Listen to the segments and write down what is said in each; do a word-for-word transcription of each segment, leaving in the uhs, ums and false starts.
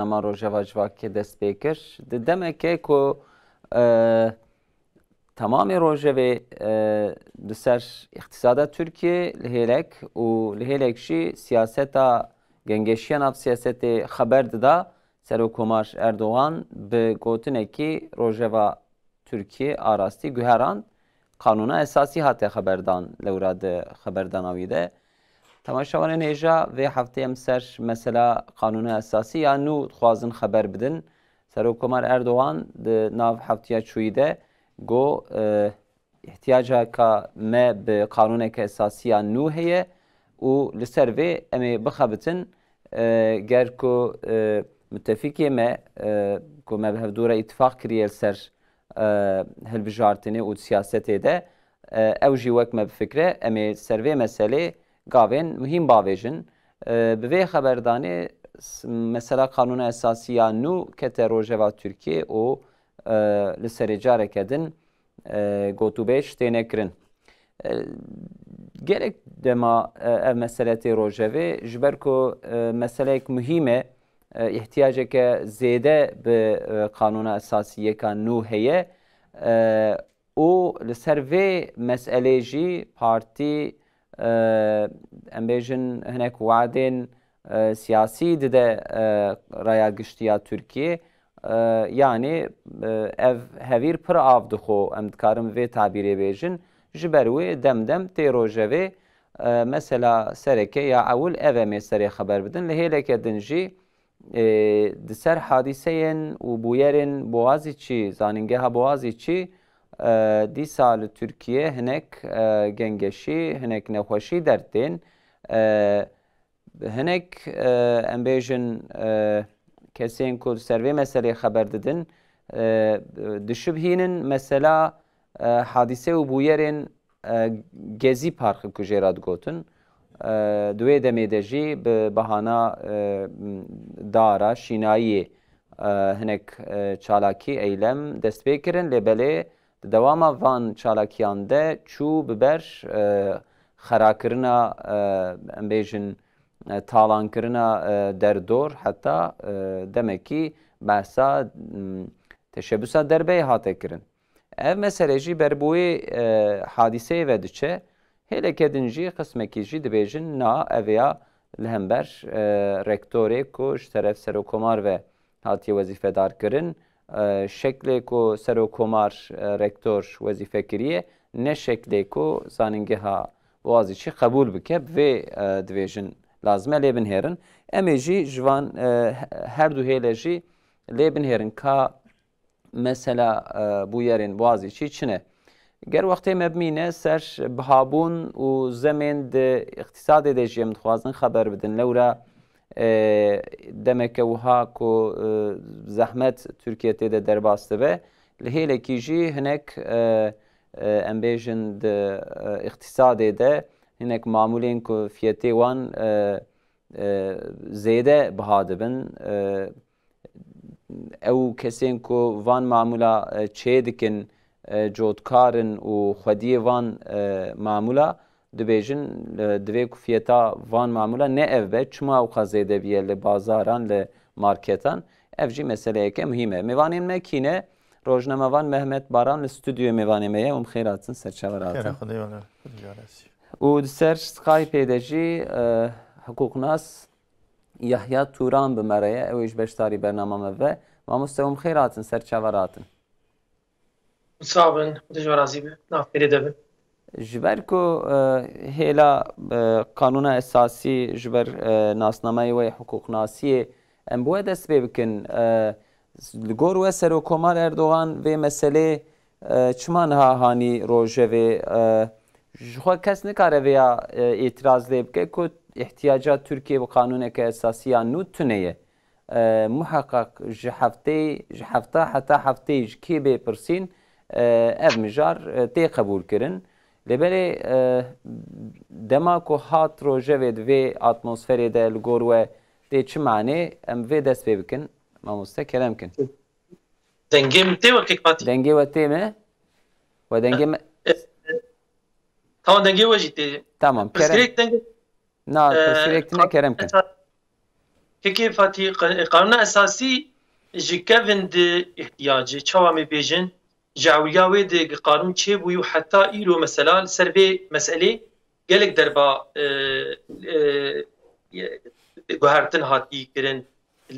Nama Rojeva Civakê dest pê kir. Di demekê ku, e, temamê rojevê, e, li ser îqtîsada Tirkiyê li hêlek û li hêlek jî siyaseta gengeşiya nav siyasetê xeber dida, Serokkomar Erdogan bi gotinekî rojeva Tirkiyê a rastî guherand, Qanûna Esasî hate xeberdan lewra di xeberdana wî de. Temaşevanên hêja, vê heftê em ser mesela Qanûna Esasî ya nû dixwazin xeber bidin. Serokkomar Erdogan di nav heftiya çûyî de got, e, îhtiyacaka me bi qanûneke esasî ya nû heye û li ser vê em ê bixebitin, e, ger ku, e, mutefîkê me, e, ku me bi hevdû re îtifaq kiriye li ser, e, hilbijartinê û siyasetê de, e, ew jî wek me bifikre, em ê ser vê meselê gavên muhîm bavêjin. E, bi vê xeberdanê s-, mesela Qanûna Esasî ya nû kete rojeva Tirkiyê û, e, li serê careke din, e, gotûbêj têne kirin. E, gelek dema, e, ev mesele tê rojevê, ji ber ku, e, meseleyek muhîm e, e, îhtiyaceke zêde bi, e, Qanûna Esasî yeka nû heye, e, û li ser vê meselê jî partî, e, em bêjin hinek wadên, e, siyasî dide, e, raya giştî ya Tirkiyê. E, yanî, e, ev hevîr pir av dixwe, em dikarin vê tabîrê bêjin. Ji ber wê dem dem tê rojevê, e, mesela sereke ya ewil ev em ê serê xeber bidin. Li hêleke din jî, e, di ser hadîseyên û bûyerên Boğaziçi, zanîngeha Boğaziçi, e, dîsa li Tirkiye hinek, e, gengeşî, hinek nexweşî derdên. E, hinek, e, em bêjin, e, kesên ku li ser vê meselê xeber didin, e, dişibhînin mesela, e, hadîse û bûyerên, e, Gezi Parkı ku jê re digotin. E, di wê demê de jî bi bahana, e, dara şînayiyê, e, hinek, e, çalakî, eylem dest pê kirin, lê belê di dewama van çalakiyan de çû bi ber, e, xerakirina, e, em bêjin, e, talankirina, e, derdor, heta, e, demekî behsa, m, teşebbüsa derbeyê hate kirin. Ev mesele jî ber bi wê, e, hadîseyê ve diçe, hêleke din jî qismekî jî dibêjin, na, ev ya li hember, e, rektorê ku ji teref serokkomar ve hatiye wezîfedar kirin, e, şeklê ku serokkomar, e, rektor wezîfe kiriye, ne şeklê ku zanîngeha Boğaziçi qebûl bike, bi vê, e, dibêjin lazim e lê binihêrin. Em ê jî ji van, e, her du hêle jî lê binihêrin ka mesela, e, bûyerên Boğaziçi çi ne? Ger wextê me bimîne ser bihabûn û zemên di îqtîsadê de jî em dixwazin xeber bidin. Lewra, e, demeke wiha ku, e, zehmet Tirkiye tê de derbas dibe, li hêlekî jî hinek, e, e, em bêjin di, e, îqtîsadê de hinek mamûlên ku fiyetê wan, e, e, zêde biha dibin. E, ew kesên ku van mamûla, e, çê dikin, e, cotkar in û xwediyê van, e, mamûla dibêjin, e, divê ku fiyeta van mamûla ne ev be, çima ewqas zêde biye li bazaran, li marketan? Ev jî meseleyeke muhîm e. Mêvanên me kî ne? Rojnamevan Mehmet Baran li stûdyoyê mêvanê me ye. Hûn bi xêr hatin, ser çava re hatin. Xêra Xwedê, wele, Xwedê razî. Û di ser Skypeê de jî, e, hiqûqnas Yahya Turan bi me re ye, ew ê ji beşdarî bernama me ve. Mamoste, hûn bi xêr hatin, ser çava re hatin. Sax bin, Xwedê ji we razî be. Nav xêrê de bin. Ji ber ku, e, hêla, e, Qanûna Esasî ji ber, e, nasnameyê we yê hiqûqnasiyê, em bi we dest pê bikin. E, li gor we Serokkomar Erdogan vê meselê, e, çima niha hanî rojevê? E, ji xwe kes nikare vêya, e, îtiraz lê bike ku îhtiyaca Tirkiye bi qanûneke esasî ya nû tune ye. E, muheqeq ji hefteyê, ji hefta heta hefteyê ji kê bê pirsîn, e, ev mijar, e, tê qebûlkirin. Lê belê, e, dema ku hat rojevê di vê atmosferê de li gor we tê çi manê, em vê dest pê bikin. Mamoste, kerem kin. Dengê min tê we kek Fatî? Dengê we tê me? We dengê me? E, e, tamam, dengê we jî tê. Tamam, kerem. Pirsgirêk dengê. Na, e, pirsgirêk tine, ka-, kerem kin. Esa-, Kekê Fatî, qe-, qanûna esasî ji kevin di îhtiyacê, çawa me bêjin, ji ewliya wê di qanûn çêbûyî û heta îro mesela li ser vê meselê gelek derba, e, e, e, guhertin hatî kirin.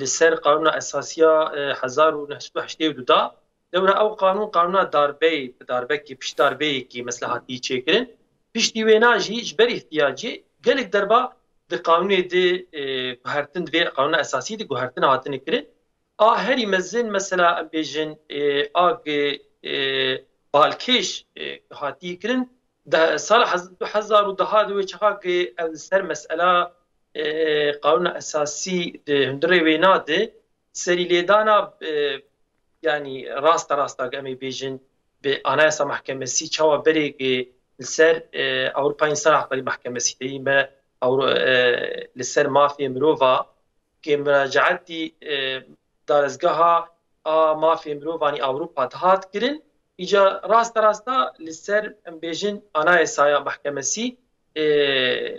Li ser qanûna esasiya, e, hezar û neh sed û heştê û du da, lewra ew qanûn, qanûna darbeyê, darbekê, pişt darbeyekî mesela hatî çêkirin. Piştî wêna jî ji ber îhtiyacê gelek derba di qanûnê di, e, guhertin, di vê qanûna esasî di guhertin hatine kirin. A herî mezin mesela em bêjin, e, a gi, e, balkêş, e, hatî kirin, de, sala hez-, du hezar û deh de wê çaxa gi ev li ser mesela, e, qanûna esasî di hundirê wêna de serîlêdana, e, yanî rasta rasta em ê bêjin bi Anayasa Mahkemesî çawa berê gi li ser, e, Ewropa Însan Hakları Mahkemesî deyî me Ewro-, e, li ser mafê mirova kê muracaetî, e, darezgeha a mafê mirovan î Ewropa dihat kirin, îca rasta rasta li ser, em bêjin, Anayasaya Mahkemesî, e,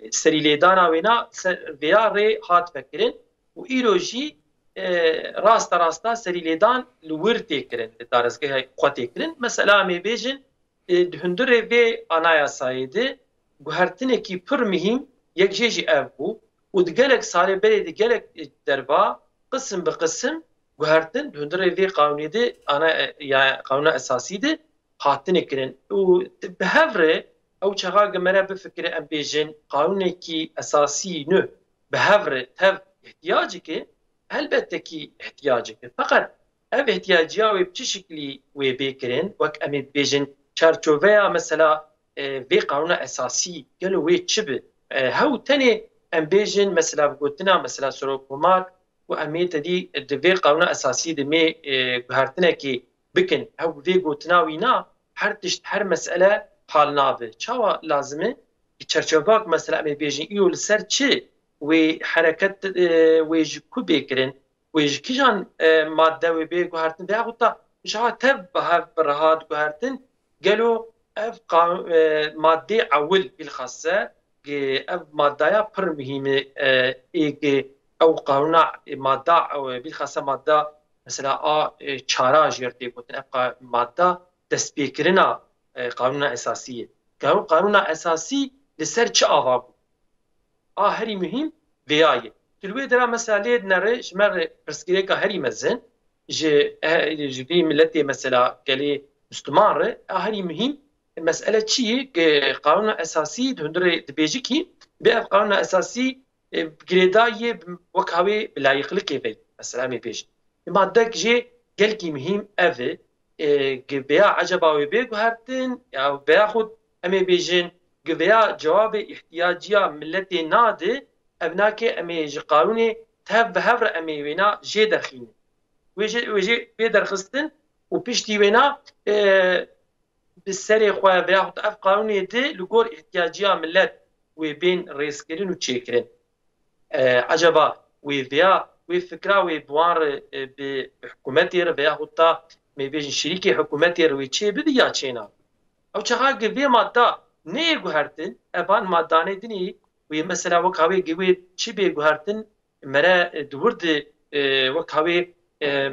serîlêdana wêna ser vêya rê hat vekirin û îro jî, e, rasta rasta serîlêdan li wir tê kirin li darezgeha xwe tê kirin. Mesela em ê bêjin, e, di hundirê vê anayasayê de guhertinekî pir muhîm yek jê jî ev bû û di gelek salê berê di gelek, e, derba qisim bi qisim guhertin di hundirê vê qanûnê de ana, e, ya qanûna esasî de hatine kirin û bi hev re ew çaxa gi me re bifikire em bêjin qanûnekî esasî nû bi hev re tev ihtiyaceke, helbette kî ihtiyaceke. Feqet ev ihtiyaciya wê bi çi şiklî wê bê kirin? Wek em ê bibêjin çarçoveya mesela, e, vê qanûna esasî gelo wê çi bi? E, hew tenê em bêjin mesela bi gotina mesela Serokkomar û em ê tedî di vê qanûna esasî de mê, e, guhertinekê bikin. Hew bi vê gotina wî na her tişt, her mesele hal nabe. Çawa lazim e? Çerçevak mesela em ê bêjin îro li ser çi wê hereket, e, wê ji ku bê kirin? Wê ji kîjan, e, madde wê bê guhertin? Veyahut da ji ha tev bi hev bi rehat guhertin? Gelo ev qa-, e, maddê ewil bilxase, gi ev maddaya pir muhîm e, e, ê gi ew qanûna, e, madda, e, bilxase madda mesela a, e, çara jêr tê gotin, ev qa-, madda destpêkirina, e, qanûna esasî ye. Qanû-, qanûna esasî li ser çi ava bû? A herî muhîm vêya ye. Tu li wê dera mesela lê dinere ji me re pirsgirêka herî mezin ji, e, ji vî miletê mesela gelê Müslüman re a herî muhîm mesele çi ye? Ge-, qanûna esasî di hundirê dibêjikî bê ev qanûna esasî, e, girêdayî ye wek ha wê bi layîqlikê ve mesela em ê bêjin. Maddek jê gelkî muhîm ev e, e, gi vêya eceba wê bê guhertin, ya veyaxud em ê bêjin gi vêya cewabê îhtiyaciya miletê nade, ev nake em ê ji qanûnê tev bi hev re em ê wêna jê derxînin. Wê jê, wê jê bê derxistin û piştî wêna, e, bi serê xwe veyaxud ev qanûnê di li gor îhtiyaciya milet wê bên rêzkirin û çêkirin. E, eceba wê vêya, wê fikra wê bi wan re, e, bi hikûmetê re veyaxud ta, me bêjin, şirîkê hikûmetê re wê çê bibe ya çê nabe? Ew çaxa gi vê madda neyê guhertin, evan maddanê dinê wê mesela wek ha wê gi wê çi bê guhertin, me re, e, di wir de, e, wek ha wê, e,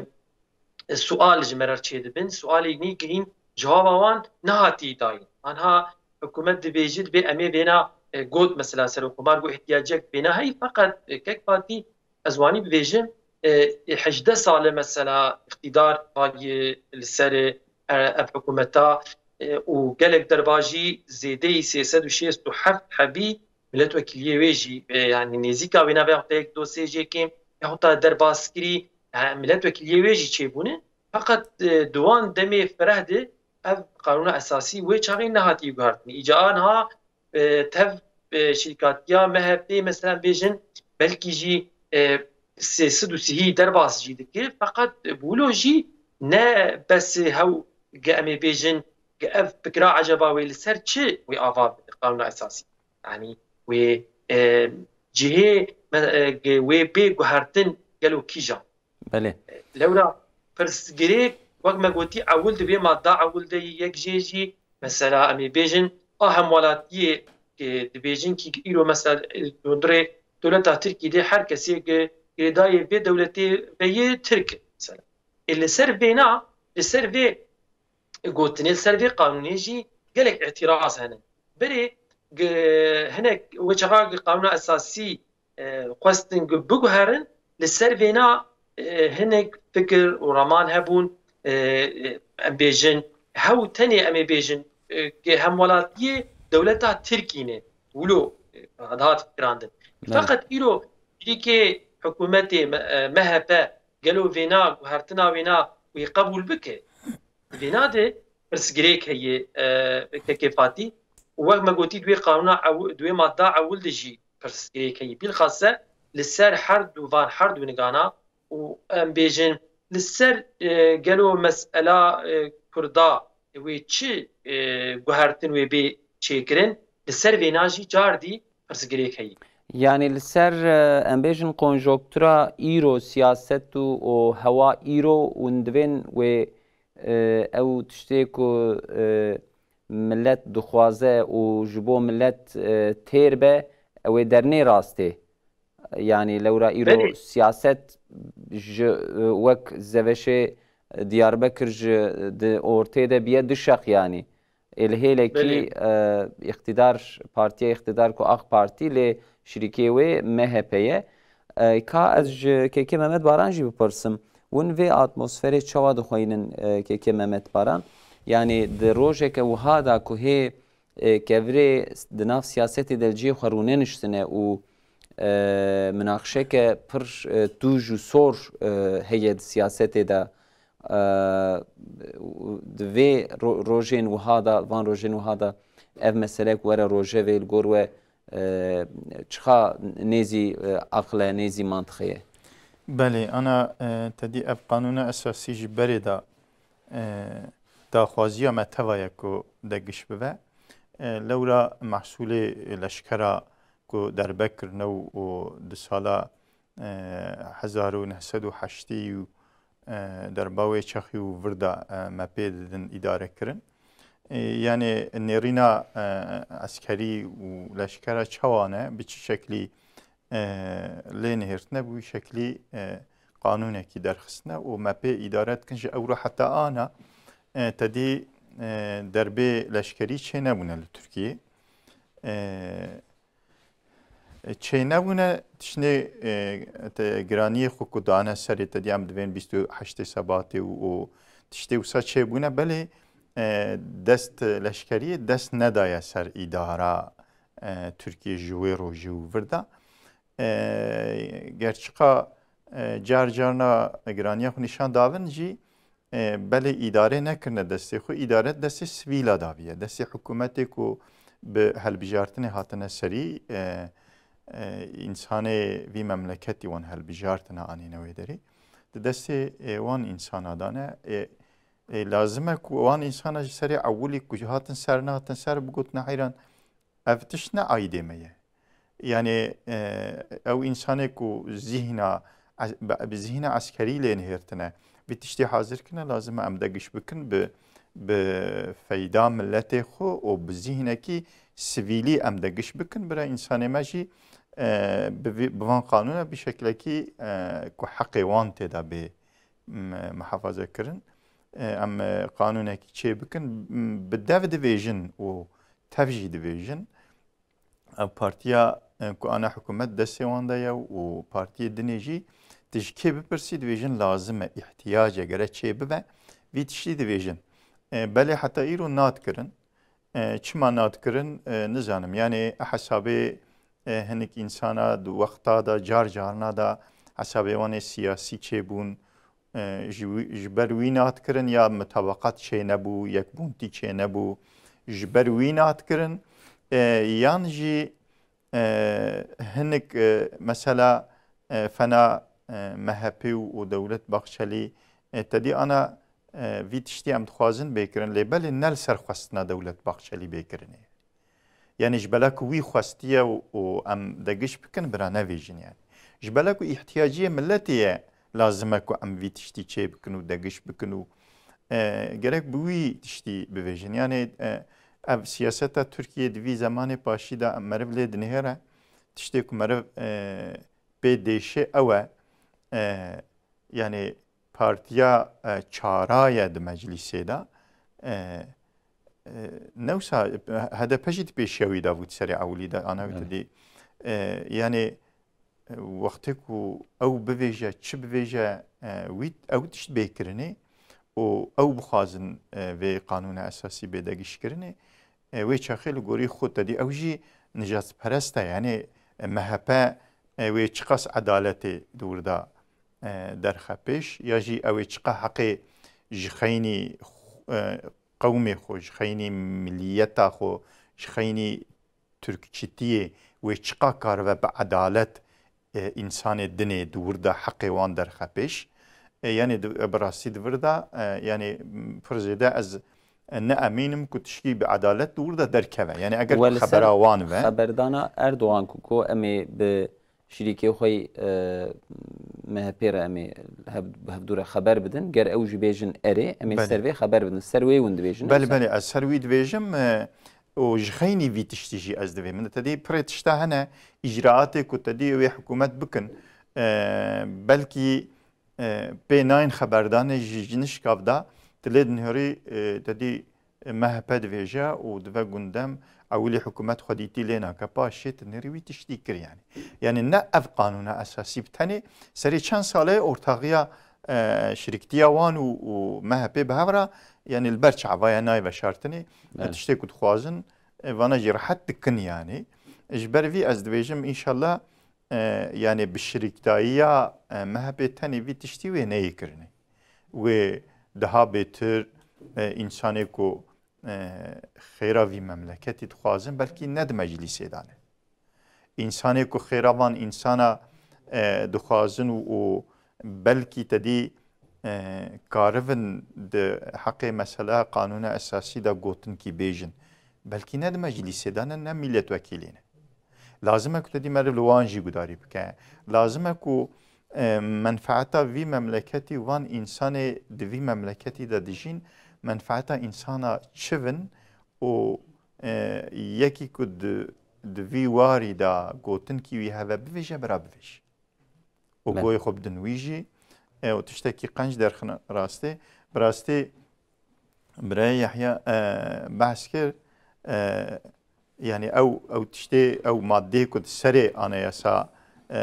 e, sual ji me re çêdibin. Sualê nî gihîn cewaba wan nehatî dayîn. Anha hikûmet dibêjî, dibê em ê vêna, e, got mesela Serokkomar got ihtiyacek vêna heyî, feqet, e, kek Fatî ez wanî bibêjim, e, e, hejdeh sal e mesela îqtîdar vayî li ser, e, ev hikûmeta, e, û gelek derba jî zêdeyî sê sed û şêst û heft hebî milletvekiliyê wê jî, e, yanî nêzîka wê navê heta yek dosyê jê kêm, yahut ta derbaskirî, e, milletvekiliyê wê jî çêbûne. Feqet, e, di wan demê fireh de ev qanûna esasî wê çaxê nehatî guhertin. Îca a niha, e, tev, e, şirîkatiya M H P, mesela bêjin, belkî jî, e, sê sed û sî derbas jî dikir. Feqet bi wilo jî ne bes hew ge em ê bêjin ge ev fikra eceba wê li ser çi wê ava bi qanûna esasî? Yanî wê, e, cihê me, e, ge wê bê guhertin gelo kîjan? Belê. Lewra pirsgirêk, wek me gotî, ewil di vê madda ewil de yê yek jê jî, mesela, em ê bêjin, a hemwelatiyê, e, dibêjin kî îro, mesela, e, hundirê dewleta Tirkî de her kesê ki hêdayê vê dewletê ve yê Tirk in, mesela. Ê li ser vêna, li ser vê gotinê, li ser vê qanûnê jî gelek îtiraz hene. Berê gi-, hinek wê çaxa gi qanûna esasî, e, xwestin gi biguherin, li ser vêna, e, hinek fikir û raman hebûn, e, e, em bêjin, hew tenê em ê bêjin, e, ki hemwelatiyê dewleta Tirkî ne. Wilo, e, dihat fikirandin. Belê. Feqet îro şirîkê hikûmetê me-, e, M H P gelo vêna, guhertina wêna wî qebûl bike? Vêna de pirsgirêk heye, e, Kekê Fatî. Û wek me gotî, di wê qanûna ew-, di wê madda ewil de jî pirsgirêk heye. Bilxase li ser her du van, her du nigana û em bêjin li ser, e, gelo mesela, e, Kurda wê çi, e, guhertin wê bê çêkirin, li ser vêna jî cardî pirsgirêk heye. Yanî li ser, e, em bêjin konjonktura îro, siyaset û, û hewa îro hûn divên wê, e, ew tiştê ku, e, milet dixwaze û ji bo milet, e, têr be, ew ê dernê rastê. Yanî lewra îro Belê. siyaset ji, e, wek Zeveşê Diyarbekir ji di ortê de biye du şeq yanî. Ê li hêlekî, Belê. e, îqtîdar, partiya îqtîdar ku AK Partî lê şirîkê wê M H P ye. E, ka ez ji Kekê Mehmet Baran jî bipirsim. Hûn vê atmosferê çawa dixweynin, e, Kekê Mehmet Baran? Yanî di rojeke wiha de ku hê, e, kevirê di nav siyasetê de li cihê xwe rûneniştine û, e, minaqişeke pir, e, tûj û sor, e, heye di siyasetê de, e, û di vê ro-, rojên wiha de, van rojên wiha de ev mesele ku were rojevê li gor we, e, çiqa nêzî, e, aqil e, nêzî mantiqê ye? Belê, ana, e, tedî ev qanûna esasî ji berê de, e, daxwaziya me teva ye ku degiş bibe. E, lewra mehsûlê leşkera ku derbe kirine û, û di sala, e, hezar û neh sed û heştê û, e, derba wê çaxî û vir de, e, me pê didin îdare kirin. E, yanê nêrîna, e, eskerî û leşkera çawa ne, bi çi şeklî, e, lê nihêrtine, bi wî şeklî, e, qanûnekî derxistine û me pê îdare dikin. Ji ewro heta ana, e, tedî, e, derbê leşkerî çênebûne li Tirkiyê. E, çênebûne, tiştê, e, te, giraniyê xwe ku dane serê te, diyam divên bîst û heştê Sebatê û, û tiştê wisa çêbûne, belê, e, dest leşkeriyê dest nedaye ser îdara, e, Tirkiyê ji wê rojê û vir de. E, gerçiqa, e, car carna giraniya xwe nîşan davin jî, e, belê îdare nekirine destê xwe, îdare destê sivîla daviye, destê hikûmetê ku bi helbijartinê hatine serî, e, e, însanê vî memleketî wan helbijartine anîne wê derê. Di destê, e, wan însana dane. E, e, lazim e ku wan însana ji serê ewilî ku hatin ser, nehatin ser, bigotine heyran, ev tişt ne aîdê me ye. Yanê, e, ew însanê ku zîhna, bi, bi zîhna eskerî lê nihêrtine, vî tiştê hazir kirine, lazim e em degiş bikin bi, bi feyda miletê xwe û bi zîhnekî sivîlî em degiş bikin. Bira însanê me jî, e, bi vî, bi van qanûna bi şeklekî, e, ku heqê wan tê de bê, m-, muhafaze kirin. E, em, e, qanûnekî çê bikin, m-, bi dev divêjin û tev jî divêjin. Ev partiya, e, ku ana hikûmet destê wan de ye û partiyê dinê jî, tu ji kê bipirsî, divêjin lazim e, îhtiyac e, gere çê bibe, vî tiştî divêjin. E, belê heta îro nat kirin. E, çima nat kirin, e, nizanim. Yanê hesabê, e, hinek însana di wexta de, car carna de hesabê wan ê siyasî çêbûn, e, ji wî, ji ber wî nat kirin ya mutabeqat çênebû, yekbûntî çênebû, ji ber wî nat kirin, e, yan jî, e, hinek, e, mesela, e, fena, e, M H P û, û Dewlet Bahçelî, e, tedî ana, e, vî tiştî em dixwazin bê kirin, lê belê ne li ser xwestina Dewlet Bahçelî bê kirinê. Yanî ji bela ku wî xwestiye û, û em degiş bikin, bira nevêjin yanî. Ji bela ku îhtiyaciyê miletê ye, lazim e ku em vî tiştî çê bikin û degiş bikin û, e, gerek bi wî tiştî bivêjin. Yanî, e, ev siyaseta Tirkiyê di vî zemanê paşî de meriv lê dinihêre, tiştê ku meriv, e, pê dêşe ew e, e, yani partiya, e, çara ye di meclîsê de. E, e, newsa H D P jî di pêşiya wî de bû di serê ewilî de, ana wî Evet. didî. E, yani, e, wextê ku ew bivêje, çi bivêje, e, wî, ew tişt bê kirinê û ew bixwazin, e, vê qanûna esasî bê degişkirinê, e, wê çaxê li gorî xwe te dî ew jî nijadperest e. Yani, e, M H P, e, wê çiqas edaletê di wir de, e, derxe pêş, ya jî ew ê çiqa heqê ji xeynî xw-, e, qewmê xwe, ji xeynî miliyeta xwe, ji xeynî Tirkçitiyê wê çiqa karibe bi edalet, e, însanê dinê di wir de heqê wan derxe pêş. E, yani di, bi rastî di vir de, e, yani, m, pir zêde ez, e, ne emîn im ku tişkî bi edalet di wir de derkeve. Yani eger Wê li ser xebera wan ve. Xeberdana Erdogan ku, ku em ê bi şirîkê xwe, e, M H P re em ê hev-, bi hevdû re xeber bidin. Ger ew jî bêjin erê, em ê Belê. ser vê xeber bidin. Ser wê hûn dibêjin, Belê, wisa? belê, ez ser wî dibêjim, e, û ji xeynî vî tiştî jî ez divêm. Min te dî pirê tişta hene, îcraatê ku te dî wê hikûmet bikin, e, belkî, e, pê nayên xeberdanê ji, ji nişkav da, tu lê dinhêrî, e, te dî M H P divêje û dive gundem, ewilî hikûmet xwedîtî lê nake, paşê tu nêrî wî tiştî kir yani. Yani ne ev qanûna esasî bi tenê, serê çend sale ortaxiya, e, şirîktiya wan û, û M H P bi hev re, yani li ber çavaya nayê veşartinê, Evet. tiştê ku dixwazin, e, vana jî rehet dikin yani. Ji ber vî ez dibêjim înşallah, e, yani bi şirîktayiya, e, M H P tenê vî tiştî wê neyê kirinê. Wê daha bêtir, e, însanê ku, e, xêra vî memleketî dixwazin, belkî ne di meclîsê de ne. Însanê ku xêra van însana, e, dixwazin û, û belkî te dî, e, karibin di heqê mesela qanûna esasî de gotinkî bêjin. Belkî ne di meclîsê de ne, ne mîletwekîlê ne. Lazim e ku te dî meriv li wan jî gudarî bike. Lazim e ku, e, menfaeta vî memleketî, van însanê di vî memleketî de dijîn, menfaeta însana çi bin û, e, yekî ku di, di vî warî de gotinkî wî heve bivêje, bira bivêje. Û Belê. goyê xwe bidin wî jî. E, û tiştekî qenc derxin rastê. Bi rastî birayê Yahya, e, behs kir, e, yani ew, ew tiştê, ew madeyê ku di serê anayasa, e,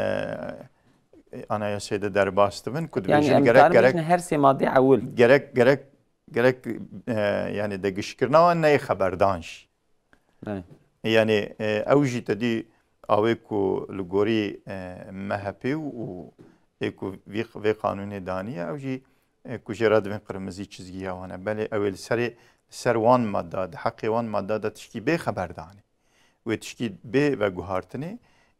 anayasê de derbas dibin, ku Yani dibêjin em gerek, karin gerek, bêjin her sê madde ewil. gerek, gerek, gerek, e, yani degişkirina wan neyê xeberdan jî. Belê. Yani, e, ew jî te dî awê ku li gorî, e, M H P û ê ku vî, vê qanûnê daniye, ew jî, e, ku jê re divên qirmizî çizgiya wan e. Belê ew ê li serê, li ser wan madda, di heqê wan madda de tişkî bê xeberdanê. Wê tişkî bê veguhartinê,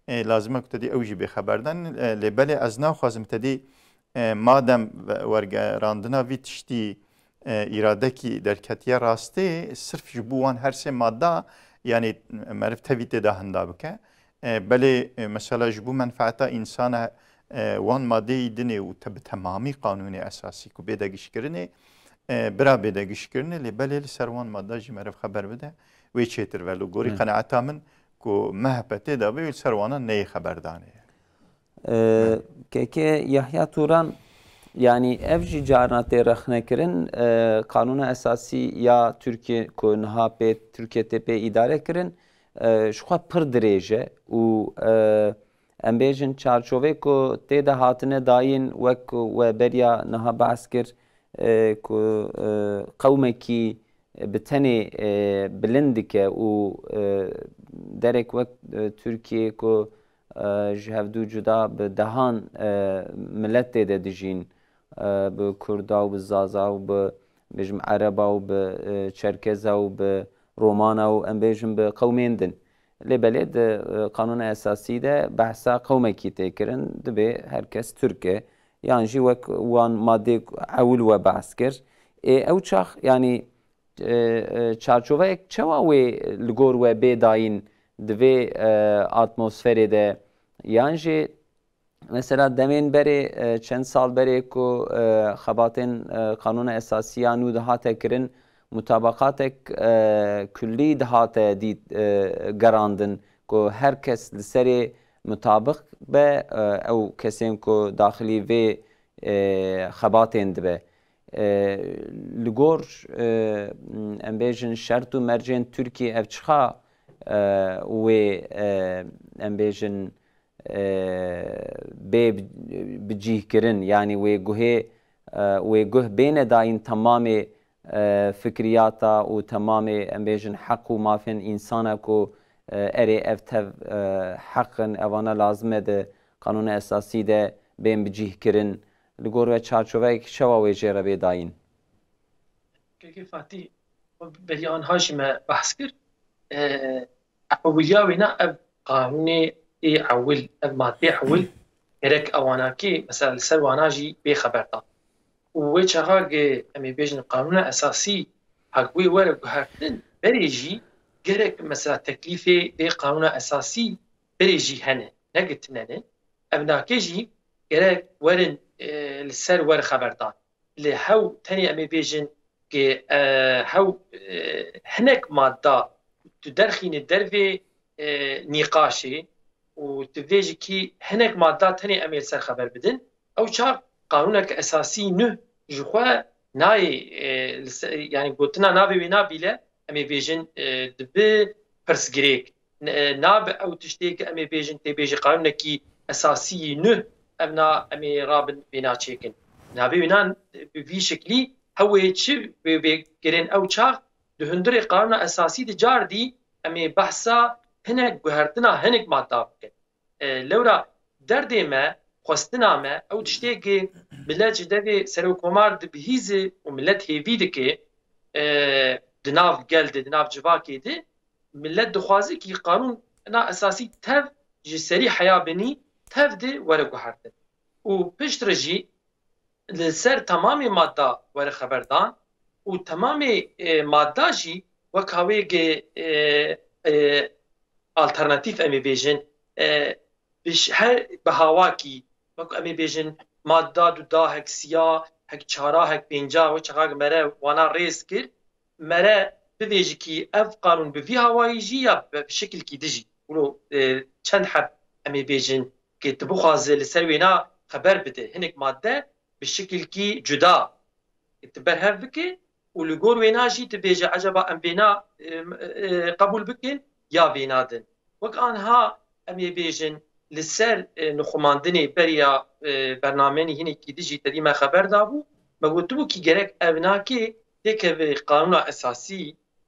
e, lazim e ku te dî ew jî bê xeberdan. E, lê belê ez naxwazim te dî, e, madem ve-, wergerandina vî tiştî, e, îradekî derketiye rastê, sirf ji bo wan her sê madda, yani meriv tevî tê de henda bike. E, belê, e, mesela ji bo menfaeta însana, e, wan madeyî dinê û te bi temamî qanûnê esasî ku bê degişkirinê, e, bira bê degişkirinê, lê belê li ser wan madda jî meriv xeber bide, wê çêtir ve. Li gorî Hı. qenaeta min ku M H P tê de be, wê li ser wana neyê xeberdanê. Ee, Keke Yahya Turan, yani ev jî carna tê rexnekirin, e, Qanûna Esasî ya Tirkiye ku niha pê Tirkiye tê pê îdare kirin, e, ji xwe pir dirêj e û, e, em bêjin çarçovê ku tê de hatine dayîn wek ku we beriya niha behs kir, e, ku, e, qewmekî bi tenê, e, bilind dike û, e, derek wek, e, Tirkiye ku, e, ji hevdû cuda bi dehan, e, milet tê de dijîn, e, bi Kurda û bi Zaza û bi, bêjim, Ereba û bi, e, Çerkeza û bi Romana û em bêjin bi qewmên din. Lê belê di, e, Qanûna Esasî de behsa qewmekî tê kirin, dibê her kes Tirk e. Yan jî wek wan madê ewil we behs kir. Ê, ew çax, yanî, e, e, çarçoveyek çawa wê li gor we bê dayîn di vê, e, atmosferê de? Yan jî mesela demên berê, e, çend sal berê ku, e, xebatên, e, Qanûna Esasî ya nû dihate kirin, mutabaqatek, e, kullî dihate dît, e, gerandin ku her kes li serê, mutabiq be, e, ew kesên ku daxilî vê, e, xebatên dibe. E, li gor, e, em bêjin şert û mercên Tirkiyê ev çiqa, e, wê, e, em bêjin, e, bê bi-, bicîhkirin, yanî wê guhê, e, wê guh bêne dayîn temamê, e, fikriyata û temamê, em bêjin, heq û mafên însana ku, e, erê ev tev, e, heq in, evana lazim e di Qanûna Esasî de bên bicîhkirin. Li gor we çarçoveyek çawa wê jê re bê dayîn? Kekê Fatî, berî anha jî me behs kir. E, ewiliya wêna ev qanûnê ê ewil, ev madê ewil gerek ewanakê, mesela li ser wana jî bê xeberdan. Û wê çaxa ge em ê bêjin qanûna esasî hek wê were guhertin, berê jî gerek mesela teklîfê vê qanûna esasî berê jî hene, ne ge tune ne. Ev nake jî gerek werin, e, li ser were xeberdan. Li hew tenê em ê bêjin ke, e, hew, e, hinek madda tu derxîne dervê, e, nîqaşê û tu vê jî kî hinek madda tenê em ê li ser xeber bidin. Ew çax qanûnek esasî nuh ji xwe nayê, e, li se-, yanî gotina navê wê nabîle, em ê bêjin, e, dibi pirsgirêk. N-, e, nabe ew tiştê ke em ê bêjin tê bêjî qanûnekî esasî yî nuh, ev na em ê rabin vêna çêkin. Navê wêna bi vî şeklî hewê çi wê vê kirin ew çax di hundirê qanûna esasî di car dî em ê behsa hinek guhertina hinek madda bikin. E, lewra derdê me, xwestina me, ew tiştê ki millet ji devê serokkomar dibihîzi û millet hêvî dike, e, di nav gel de, di nav civakê de, millet dixwaze ki qanûna esasî tev ji serî heya binî tev de were guhertin. Û piştre jî li ser temamê madda were xeberdan û temamê, e, madda jî wek hawêgê, e, e, alternatîf em ê bêjin, e, bi ş-, her bi hawakî, wek em ê bêjin madda duda, hek siya, hek çara, hek pênca, wek çaxak mere wana rêz kir, mere bivêjikî ev qanûn bi vî hawayî jî ya bi, bi şekilkî dijî. Wilo, e, çend heb em ê bêjin ki tu bixwaze li ser wêna xeber bide. Hinek madde bi şekilkî cuda tu berhev bike û li gor wêna jî tu bêje, ecaba em vêna, e, e, qebûl bikin ya vêna din. Wek anha em ê bêjin li ser, e, nixumandinê beriya, e, bernameyanî hinekî dijî te dî me xeber dabû. Me gotibû ki gerek ev nake têkeve qanûna esasî,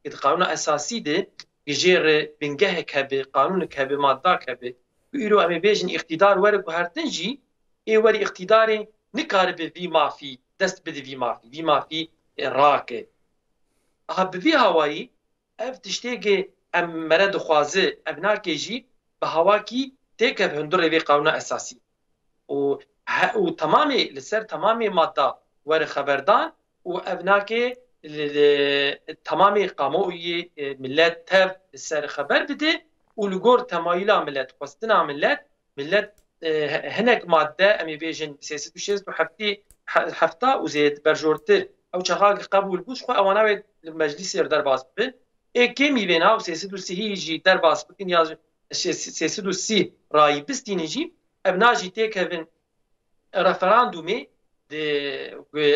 ki di qanûna esasî de gijê re bingehek hebe, qanûnek hebe, maddak hebe. Ku îro em ê bêjin îqtîdar were guhertin jî, ê werî îqtîdarê nikaribe vî mafî, dest bide vî mafî, vî mafî, e, rake. Aha bi vî hawayî ev tiştê ge em mere dixwaze, ev nake jî bi hawakî têkev hundirê vê qanûna esasî. Û he-, û temamê, li ser temamê madda were xeberdan û ev nake li, li temamê kamuoyê, e, millet tev li ser xeber bide û li gor temayîla millet, xwestina millet, millet, e, he-, hinek madde, em ê bêjin sê sed û şêst û heftê, he-, hefta û zêd berjortir, ew çaxa ki qebûl bû, ji xwe ewana wê li meclîsê re derbas bibin. Ê kêmî vêna û sê sed û sî jî derbas bikin ya sê sed û sî rayî bistînin jî, ev na jî têkevin referandumê di,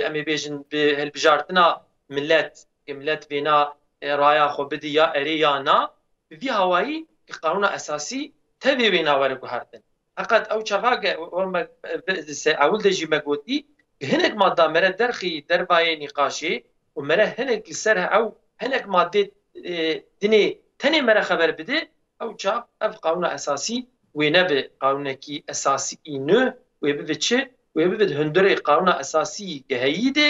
em ê bêjin bi hilbijartina millet, ki millet vêna, e, raya xwe bidî ya erê ya na, bi vî hawayî ki qanûna esasî tevê wêna were guhertin. Heqet ew çaxa ge, we me, e, se-, ewil de jî me gotî, ki hinek madda mere derxî dervayê nîqaşê û mere hinek li ser ew hinek madê, e, dinê tenê mere xeber bide, ew çax ev qanûna esasî wê nebe qanûnekî esasî î nû, wê bibe çi? Wê bibe di hundirê qanûna esasî geheyî de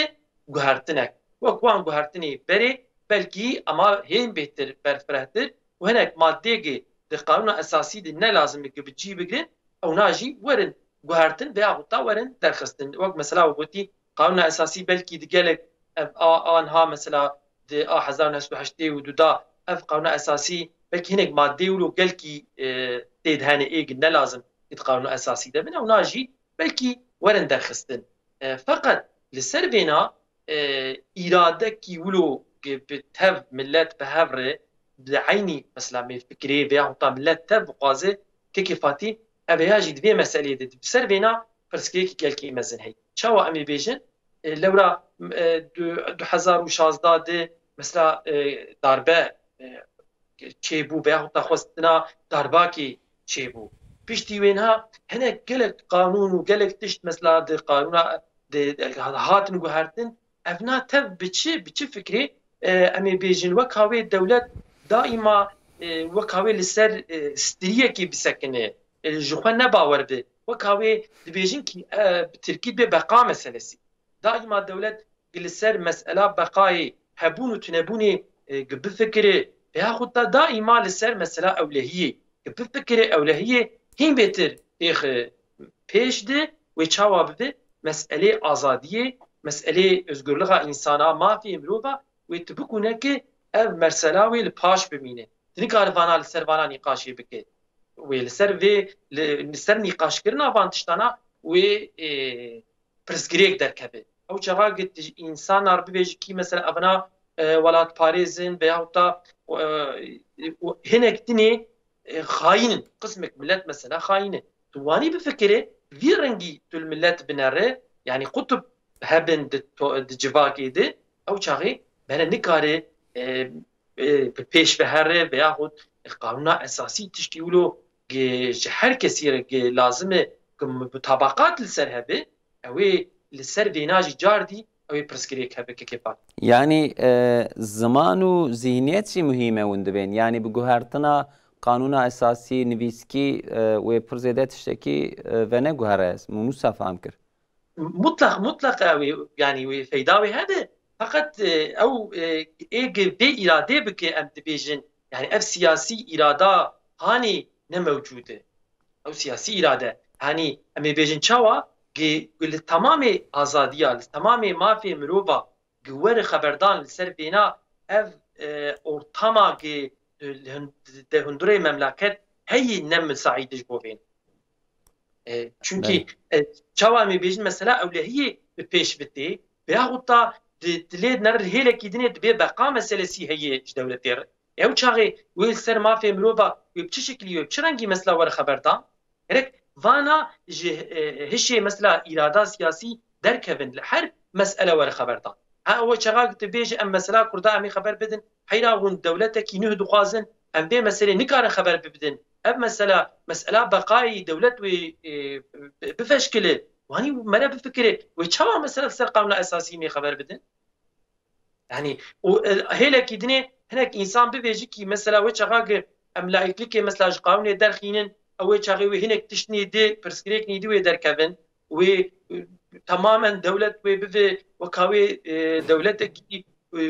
guhertinek. Wek wan guhertinê berê belkî ema hên bêhtir berfirehtir û hinek madeyekê di qanûna esasî de ne lazim e ki bi cî bigirin, ew na jî werin guhertin veya hûta werin derxistin. Wek mesela we gotî, qanûna esasî belkî di gelek ev a, anha mesela di a hezar û neh sed û heştê û du da ev qanûna esasî belkî hinek madeyê wilo gelkî, e, tê de hene ê ki ne lazim ki di qanûna esasî de bin. Ew na jî belkî werin derxistin. E, feqet li ser vêna, e, îradekî wilo ge bi tev millet bi hev re bi eynî mesela mêvfikirê veya hûta millet tev bixwaze kekê Fatî Ev ya jî di vê meseleyê de bi ser vêna pirsgirêkî gelkî mezin heye. Çawa em ê bêjin? E, lewra e, du, du hezar û şazdeh de mesela e, darbe e, çêbû veya daxwestina darbakê çêbû. Piştî wê niha hinek gelek qanûn û gelek tişt mesela di qanûna di, di, hatin guhertin. Evna tev bi çi, bi çi fikrê e, em ê bêjin weka wê dewlet daîma e, weka wê li ser e, striyekê bisekine. E, ji xwe ne bawer bi. Weka wê dibêjin kî e, bi tirkî dibê beqa meselesi. Daîma dewlet gi li ser mesela beqayê, hebûn û tunebûnê e, gi bifikire, veyahut da daîma li ser mesela ewlehiyê gi bifikire, ewlehiyê hîn bêtir têxe pêş de wê çawa bibe meselê azadiyê, meselê özgürlüğa însana, mafê mirova wê tu bikûne ki ev mersela wê li paş bimîne. Tu nikare vana li ser vana nîqaşê bike. Wê li ser vê, li, li ser nîqaşkirina van tiştana wê e, pirsgirêk derkeve. Ew çaxa ki tu ji însanar bibêjî kî mesela evna e, welatparêz in veyahut da e, hinek dinê e, xayîn in. Qismek millet mesela xayîn e. Tu wanî bifikirê, vî rengî tu li millet binere, yanî qutb hebin di, to, di civakê de, ew çaxê bere nikare e, e, bi pêş ve here veyahut qanûna esasî tiştî wilo ji her kesî re lazim e ku mutabaqat li ser hebe, ew ê li ser vêna jî cardî ew ê pirsgirêk hebe kekê Fatih. Yanî e, ziman û zihniyet jî muhîm e hûn dibên. Yanî bi guhertina qanûna esasî, nivîskî e, wê pir zêde tiştekî e, veneguhere. Min wisa fehm kir. Mutlaq, mutlaq ew ê, yanî wê feyda wê hebe. Feqet e, ew e, ê gi vê îradê bike em dibêjin. Yanî ev siyasî îrada hanî ne mewcûd e. Ew siyasî îrade. Hanî em ê bêjin çawa? Gi, gi li temamê azadiya, li temamê mafê mirova gi were xeberdan li ser vêna ev e, ortama gi e, li hun-, de hundurê memleket heyî ne misaîd ji bo vêna. E, çunkî Belê. e, çawa em ê bêjin mesela ewlehiyê bi pêş bitê, veyahut da di, di lê ner hêlekî dinê dibê beqa meselesî heye ji dewletê re. Ew çaxê wê li ser mafê mirova wê bi çi şekilî wê bi çi rengî mesela were xeberdan? Gerek vana ji e, hişê mesela îrada siyasî derkevin li her mesele were xeberdan. Ha ew çaxa tu bêjî em mesela Kurda em ê xeber bidin, heyra hûn dewletekî nuh dixwazin, em vê meselê nikarin xeber bibidin. Ev mesela, mesela beqayî dewlet wê e, bi- bifeşkile. Wanî mere bifikire, wê çawa mesela li ser qanûna esasî mê xeber bidin? Yanî û e, hêlekî dinê hinek însan bivêjî kî mesela wê çaxa ki em laiklikê mesela ji qanûnê derxînin, ew wê çaxê wê hinek tişt nîdî, pirsgirêk nîdî wê derkevin. Wê e, temamen dewlet wê bive weka wê e, dewletekî e, e,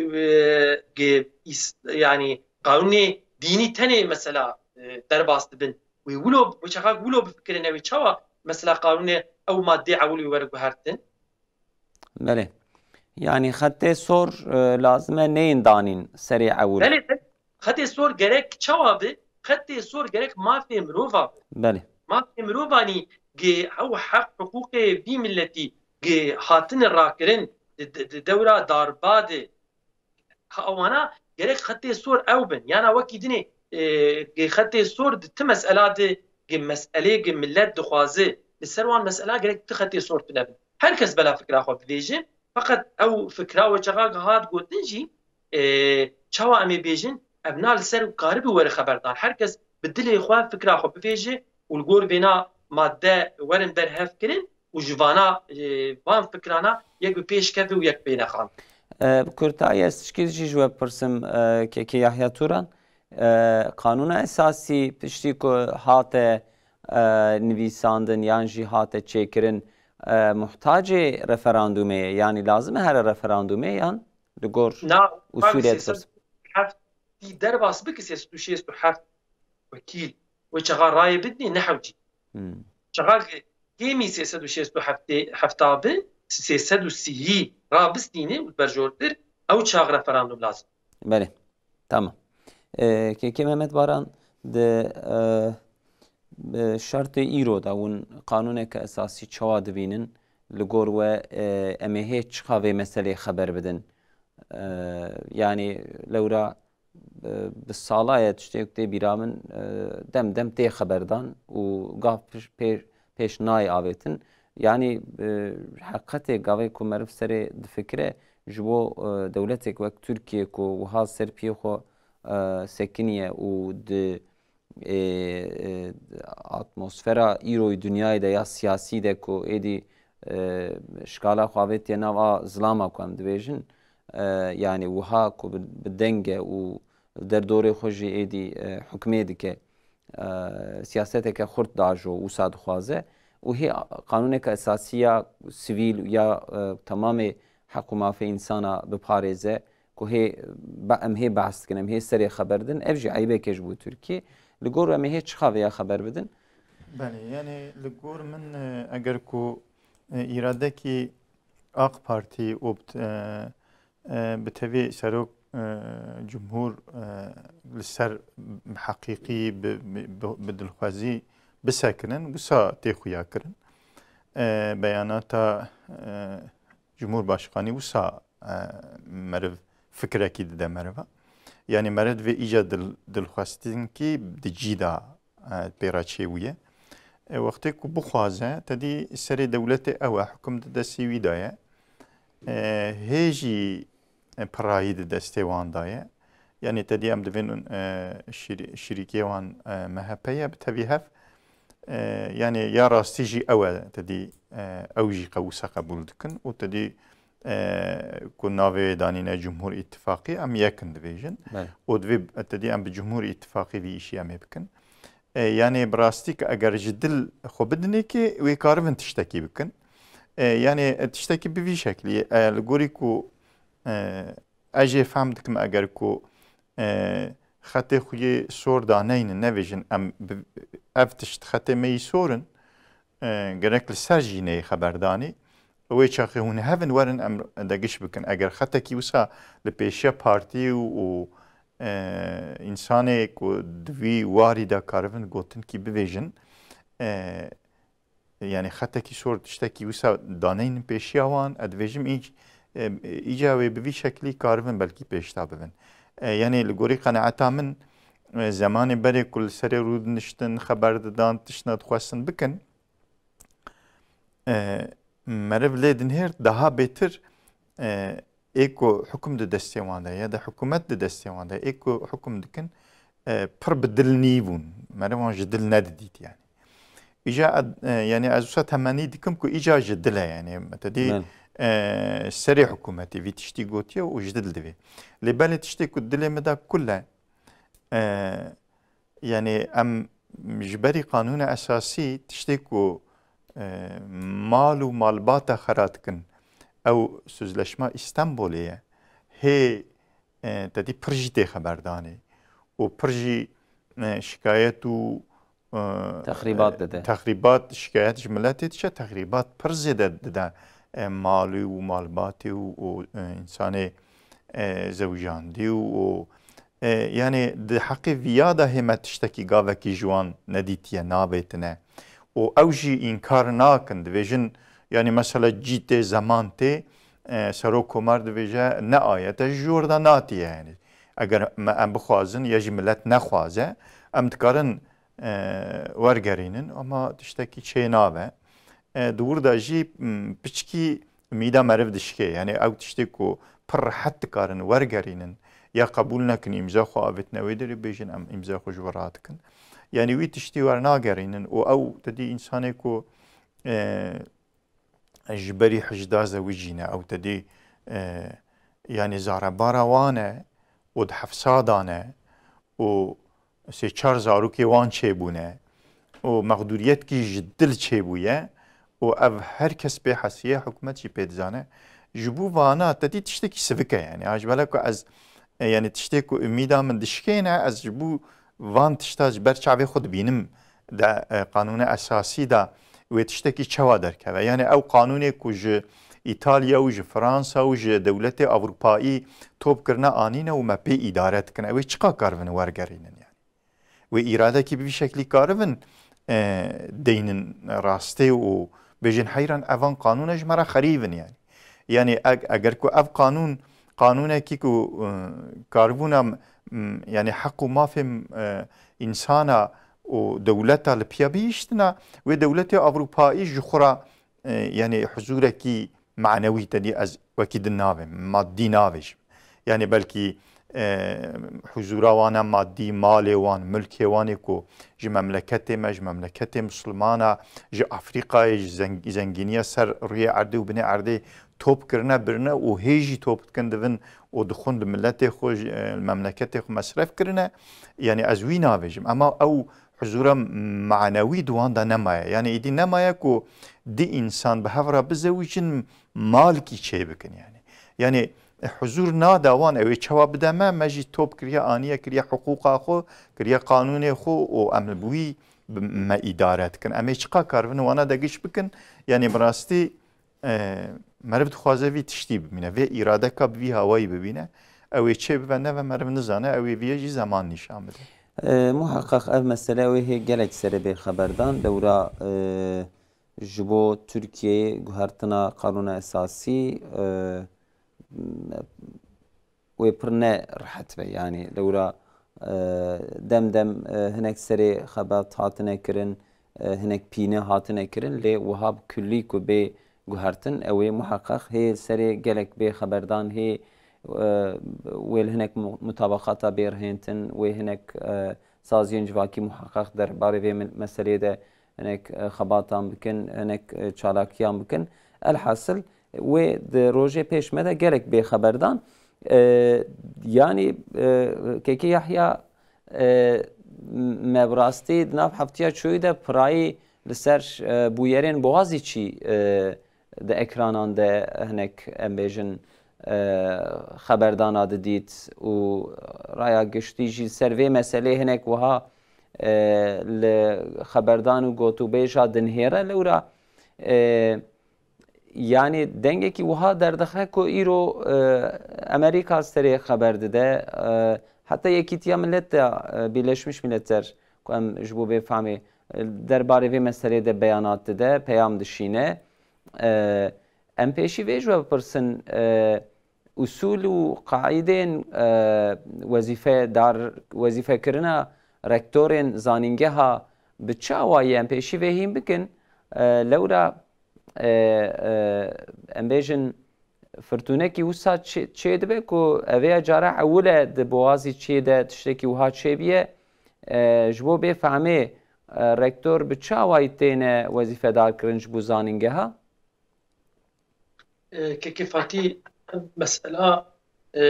ge- îs- yanî qanûnê dînî tenê mesela e, derbas dibin. Wê wilo, wê çaxa wilo bifikirin ew ê çawa mesela qanûnê ew maddê ewil wê were guhertin? Belê. Yanî xetê sor e, lazim e neyên danîn serê ewil. Belê, belê. Xetê sor gerek çawa bi? Xetê sor gerek mafê mirova bi. Belê. Mafê mirovanî gi ew heq hiqûqê vî milletî gi hatine rakirin di, di, di dewra darba de. Ha ewana gerek xetê sor ew bin. Yana wekî dinê e, gi xetê sor di ti mesela de gi meselê gi millet dixwaze li ser wan mesela gerek ti xetê sor tune bin. Her kes bela fikra xwe bivêje, feqet ew fikra we çaxa hat gotin jî e, çawa em ê bêjin, ev na li ser karibi were xeberdan. Her kes bi dilê xwe fikra xwe bivêje û li gor vêna madde werin berhev kirin û ji vana e, van fikrana yek bi pêş keve û yek bêne xan. E, bi kurtayî ez tişkî jî ji we bipirsim e, kekê Yahya Turan. E, Qanûna Esasî piştî ku hate e, nivîsandin yan jî hate çêkirin e, muhtacê referandûmê ye? Yanî lazim e here referandûmê yan li gor Na, usûlê sêsed û heft dipirsim? Derbas bike sêsed û şêst û heft wekîl wê çaxa rayê bidinê nehewcî. Hmm. Çaxa kêmî sêsed û şêst û heft hefta bi sêsed û sî rabistîne û berjortir ew çax referandûm lazim. Belê. Tamam. E, Kekê Mehmet Baran di e, bi şertê îro de hûn qanûneke esasî çawa dibînin? Li gor we e, em ê hê çiqa vê meselê xeber bidin? E, yanî lewra e, bi sala ye tiştê ku tê bîra min, e, dem dem tê xeberdan û gav pêş, pê-, pêş nayê avêtin. Yanî, e, heqetê gavê ku meriv serê difikire, ji bo, e, dewletek wek Tirkiye ku wiha ser piyê xwe, e, sekiniye û di, e, e, atmosfera îroyî dinyayê de ya siyasî de ku êdî, e, şikala xwe avêtiye nav a zilama ku em dibêjin, e, yanî wiha ku bi, bi deng e û derdorê xwe jî êdî, e, hukmê dike, e, siyaseteke xurt dajo wisa dixwaze û hê qanûneke esasî ya sivîl ya, e, temamê heq û mafê însana biparêze ku hê be-, em hê behs dikin, em hê serê xeber din, ev jî eyibeke ji bo Tirkiyê. Li gor em ê hê çiqa vêya xeber bidin? Belê, yanî li gor min, e, eger ku, e, îradekî AK Partî û bi, e, e, bi tevî serok, e, cumhur, e, li ser heqîqî bi, bi, bi, bi dilxwezî bisekinin, wisa tê xuya kirin. E, beyanata, e, Cumhurbaşkanî wisa, e, meriv fikrekî dide meriva. Yanî meriv divê îca dil-, dilxwestinkî di cî de, e, pê re çêbûye. E, wextê ku bixwaze, te dî serê dewletê ew e, hukum di destê wî de ye. E, hê jî, e, pirayî di destê wan de ye. Yanî te dî em divên, e, şîrî-, şîrîkê wan, e, M H P ye, bi tevî hev. E, yanî ya rastî jî ew e, te dî, e, ew jî qe-, wisa qebûl dikin û te dî, e, ku navê wê danîne Cumhur Îttifaqî, em yek in dibêjin. Belê. Û divê, te dî em bi Cumhur Îttifaqî vî îşî em ê bikin. E, yanî bi rastî ke eger ji dil xwe bidinê kê, wê karibin tiştekî bikin. E, yanî, e, tiştekî bi vî şeklî, e, li gorî ku, e, ez jê fehm dikim, eger ku, e, xetê xwe yê sor daneynin, nevêjin em bi, ev tişt xetê me yî sor in, e, gerek li ser jî neyê xeberdanî. Wê çaxê hûn hevin werin em degiş bikin. Eger xetekî wisa li pêşiya partî û, û, e, însanê ku di vî warî de karibin gotinkî bivêjin, e, yanî xetekî sor tiştekî wisa daneynin pêşiya wan, ez dibêjim îc-, e, îca wê bi vî şeklî karibin belkî pêşta bibin. E, yanî li gorî qenaeta min, e, zemanê berê ku li serê rû diniştin, xeber didan, tiştine dixwestin bikin, e, meriv lê dinihêrt daha bêtir, e, ê ku hukum di destê wan de ye, ya da hikûmet di destê wan de, ê ku hukum dikin, e, pir bi dil nîbûn. Merivan ji dil nedidît yani. Îca ed-, e, yani ez wisa temennî dikim ku îca ji dil e yani. Te dî, Belê. e, serê hikûmetê vî tiştî gotiye û ji dil divê. Lê belê tiştê ku dilê min de kul e, e, Yanî em ji berî qanûna esasî tiştê ku, e, mal û malbata xera dikin, ew Sözleşma Îstanbulê ye. Hê, e, te dî pir jî tê xeberdanê û pir jî, e, şikayet û, e, Texrîbat dide. Texrîbat, şikayet ji miletê diçe, texrîbat pir zêde dide, e, malî û malbatê û, û, e, însanê, e, zewjandî û, û E, yanî di heqê viya de hê me tiştekî gavekî ji wan nedîtiye, navêtine. Û ew jî înkar nakin, dibêjin, yanî mesela cî tê, zeman tê, e, Serok Komar dibêje, ne ayete ji jor de natiye yanî. Eger me, em bixwazin, ya jî milet nexwaze, em dikarin, e, wergerînin, ama tiştekî çê nabe. E, di wir de jî, m, piçkî umîda meriv dişkê. Yanî ew tiştê ku pir rehet dikarin wergerînin ya qebûl nekin, îmza xwe avêtine wê derê, bêjin em îmza xwe ji we radikin. Yanî wî tiştî wernagerînin û ew te dî însanê ku, e, ji berî hijda zewicîne, ew te dî, e, yanî zarebara wan e û di hefsa de ne û sê çar zarokê wan çêbûne û mexdûriyetkî ji dil çêbûye û ev her kes pê hesiye, hikûmet jî pê dizane. Ji bo vana te dî tiştekî sivik e, yanî. Ha, ji bela ku ez, e, yanî tiştê ku umîda min dişkêne, ez ji bo van tişta ji ber çavê xwe dibînim de, e, qanûna esasî de wê tiştekî çawa derkeve? Yanî ew qanûnê ku ji Îtalya û ji Fransa û ji dewletê Ewropayî top kirine anîne û me pê îdare dikin. Ew ê çiqa karibin wergerînin yanî? Wê îradekî bi vî şeklî karibin, e, deynin rastê û bêjin heyran evan qanûne ji me re xerîb in yanî. Yanî eg-, eger ku ev qanûn qanûnekî ku, e, karibûna, m, yanî heq û mafê, e, însana û dewleta li piya bihiştina, wê dewletê Ewropayî ji xwe re, e, yanî huzûrekî manewî tenê ez wekî din navêm, maddî navêjim. Yanî belkî, e, huzûra wan e maddî, malê wan, milkê wan ê ku ji memleketê me, ji memleketê Mislimana, ji Afrîkayê, ji zeng-, zengîniya ser rûyê erdê û binê erdê top kirine, birine û hê jî top dikin divin û dixwin li miletê xwe, ji, e, li memleketê xwe mesref kirine. Yanî ez wî navêjim. Ema ew huzûra manewî di wan de nemaye. Yanî êdî nemaye ku di însan bi hev re bizewicin, malkî çê bikin yanî. Yanî, e, huzûr nada wan, ew ê çawa bide me, me jî top kiriye, aniye kiriye hiqûqa xwe, kiriye qanûnê xwe û em bi wî bi-, me îdare dikin. Em ê çiqa karibin wana de giş bikin? Yanî bi rastî, e, meriv dixwaze vî tiştî bimîne. Vê îradeka bi vî hawayî bibîne. Ew ê çê bibe neve meriv nizane, ew ê viyê jî zeman nîşan bide. E, muheqeq ev mesele ew ê hê gelek serê bê xeberdan. Lewra, e, ji bo Tirkiyeyê guhertina qanûna esasî, e, wê pir ne rehet be. Yanî lewra, e, dem dem, e, hinek serê xebat hatine kirin, e, hinek pîne hatine kirin, lê wiha bi kullî ku bê guhertin, ew ê muheqeq hê serê gelek bê xeberdan, hê, e, wê li hinek mu-, mutabaqata bê rihêntin, wê hinek, e, saziyên civakî muheqeq derbarê vê me-, meseleyê de hinek, e, xebatan bikin, hinek, e, çalakiyan bikin. Elhasil, wê di rojê pêş me de gelek bêxeber dan. E, yanî, e, Kekê Yahya, e, me bi rastî di nav heftiya çûyî de pirayî li ser, e, bûyerên Boğaziçi, e, di ekranan de hinek, em bêjin, e, xeberdana didît û raya giştî jî ser vê meselê hinek wiha, e, li xeberdan û gotûbêja dinihêre. Lewra, e, yanî dengekî wiha derdixe ku îro, e, Amerîka serê xeber dide, e, heta Yekîtiya Millet de, e, Birleşmiş Milletler ku em ji bo vê famê, e, derbarê vê meselê de beyanat dide, peyam dişîne. E, em pêşî vê ji we bipirsin, e, usûl û qaîdên, e, wezîfedar, wezîfekirina rektorên zanîngeha bi çi awayî em pêşî vê hîn bikin? E, lewra, e, e, em bêjin firtûnekî wisa çê, çê dibe ku ev ê cara ewil e di Boğaziçi'yê de tiştekî wiha çêbiye. E, ji bo bê fehmê, e, rektor bi çi awayî têne wezîfedar kirin ji bo zanîngeha? E, Kekê Fatî, mesela, e,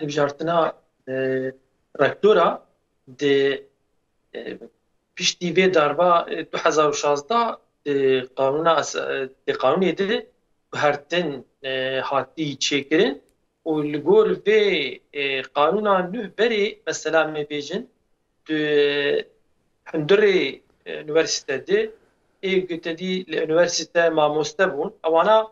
hilbijartina, e, rektora di, e, piştî vê darba, e, du hezar û şazdeh di qanûna es-, e, di qanûnê de guhertin, e, hatî çêkirin û li gor vê, e, qanûna nuh berê, mesela, em ê bêjin, di hundirê, e, unîversîte de, ê ku te dî li unîversîte mamoste bûn, ewana,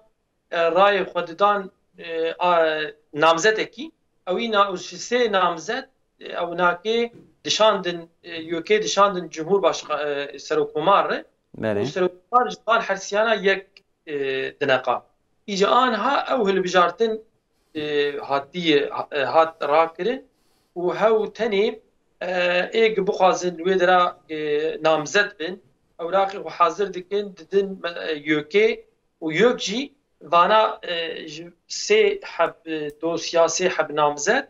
e, rayê xwe didan, e, a, namzetekî, ew îna û ji sê namzet, e, ew nakê dişandin, e, yokê dişandin Cumhurbaşka-, e, Serokkomar re. Belê. Û Serokkomar ji van hersiyana yek, e, dineqa. Îca anha ew hilbijartin, e, hatiye, e, hat rakirin û hew tenê, e, ê ku bixwazin wê dera, e, namzet bin, ewraqê xwe hazir dikin, didin, me-, e, yokê û yok jî vana, e, ji sê heb, e, dosya, sê heb namzet,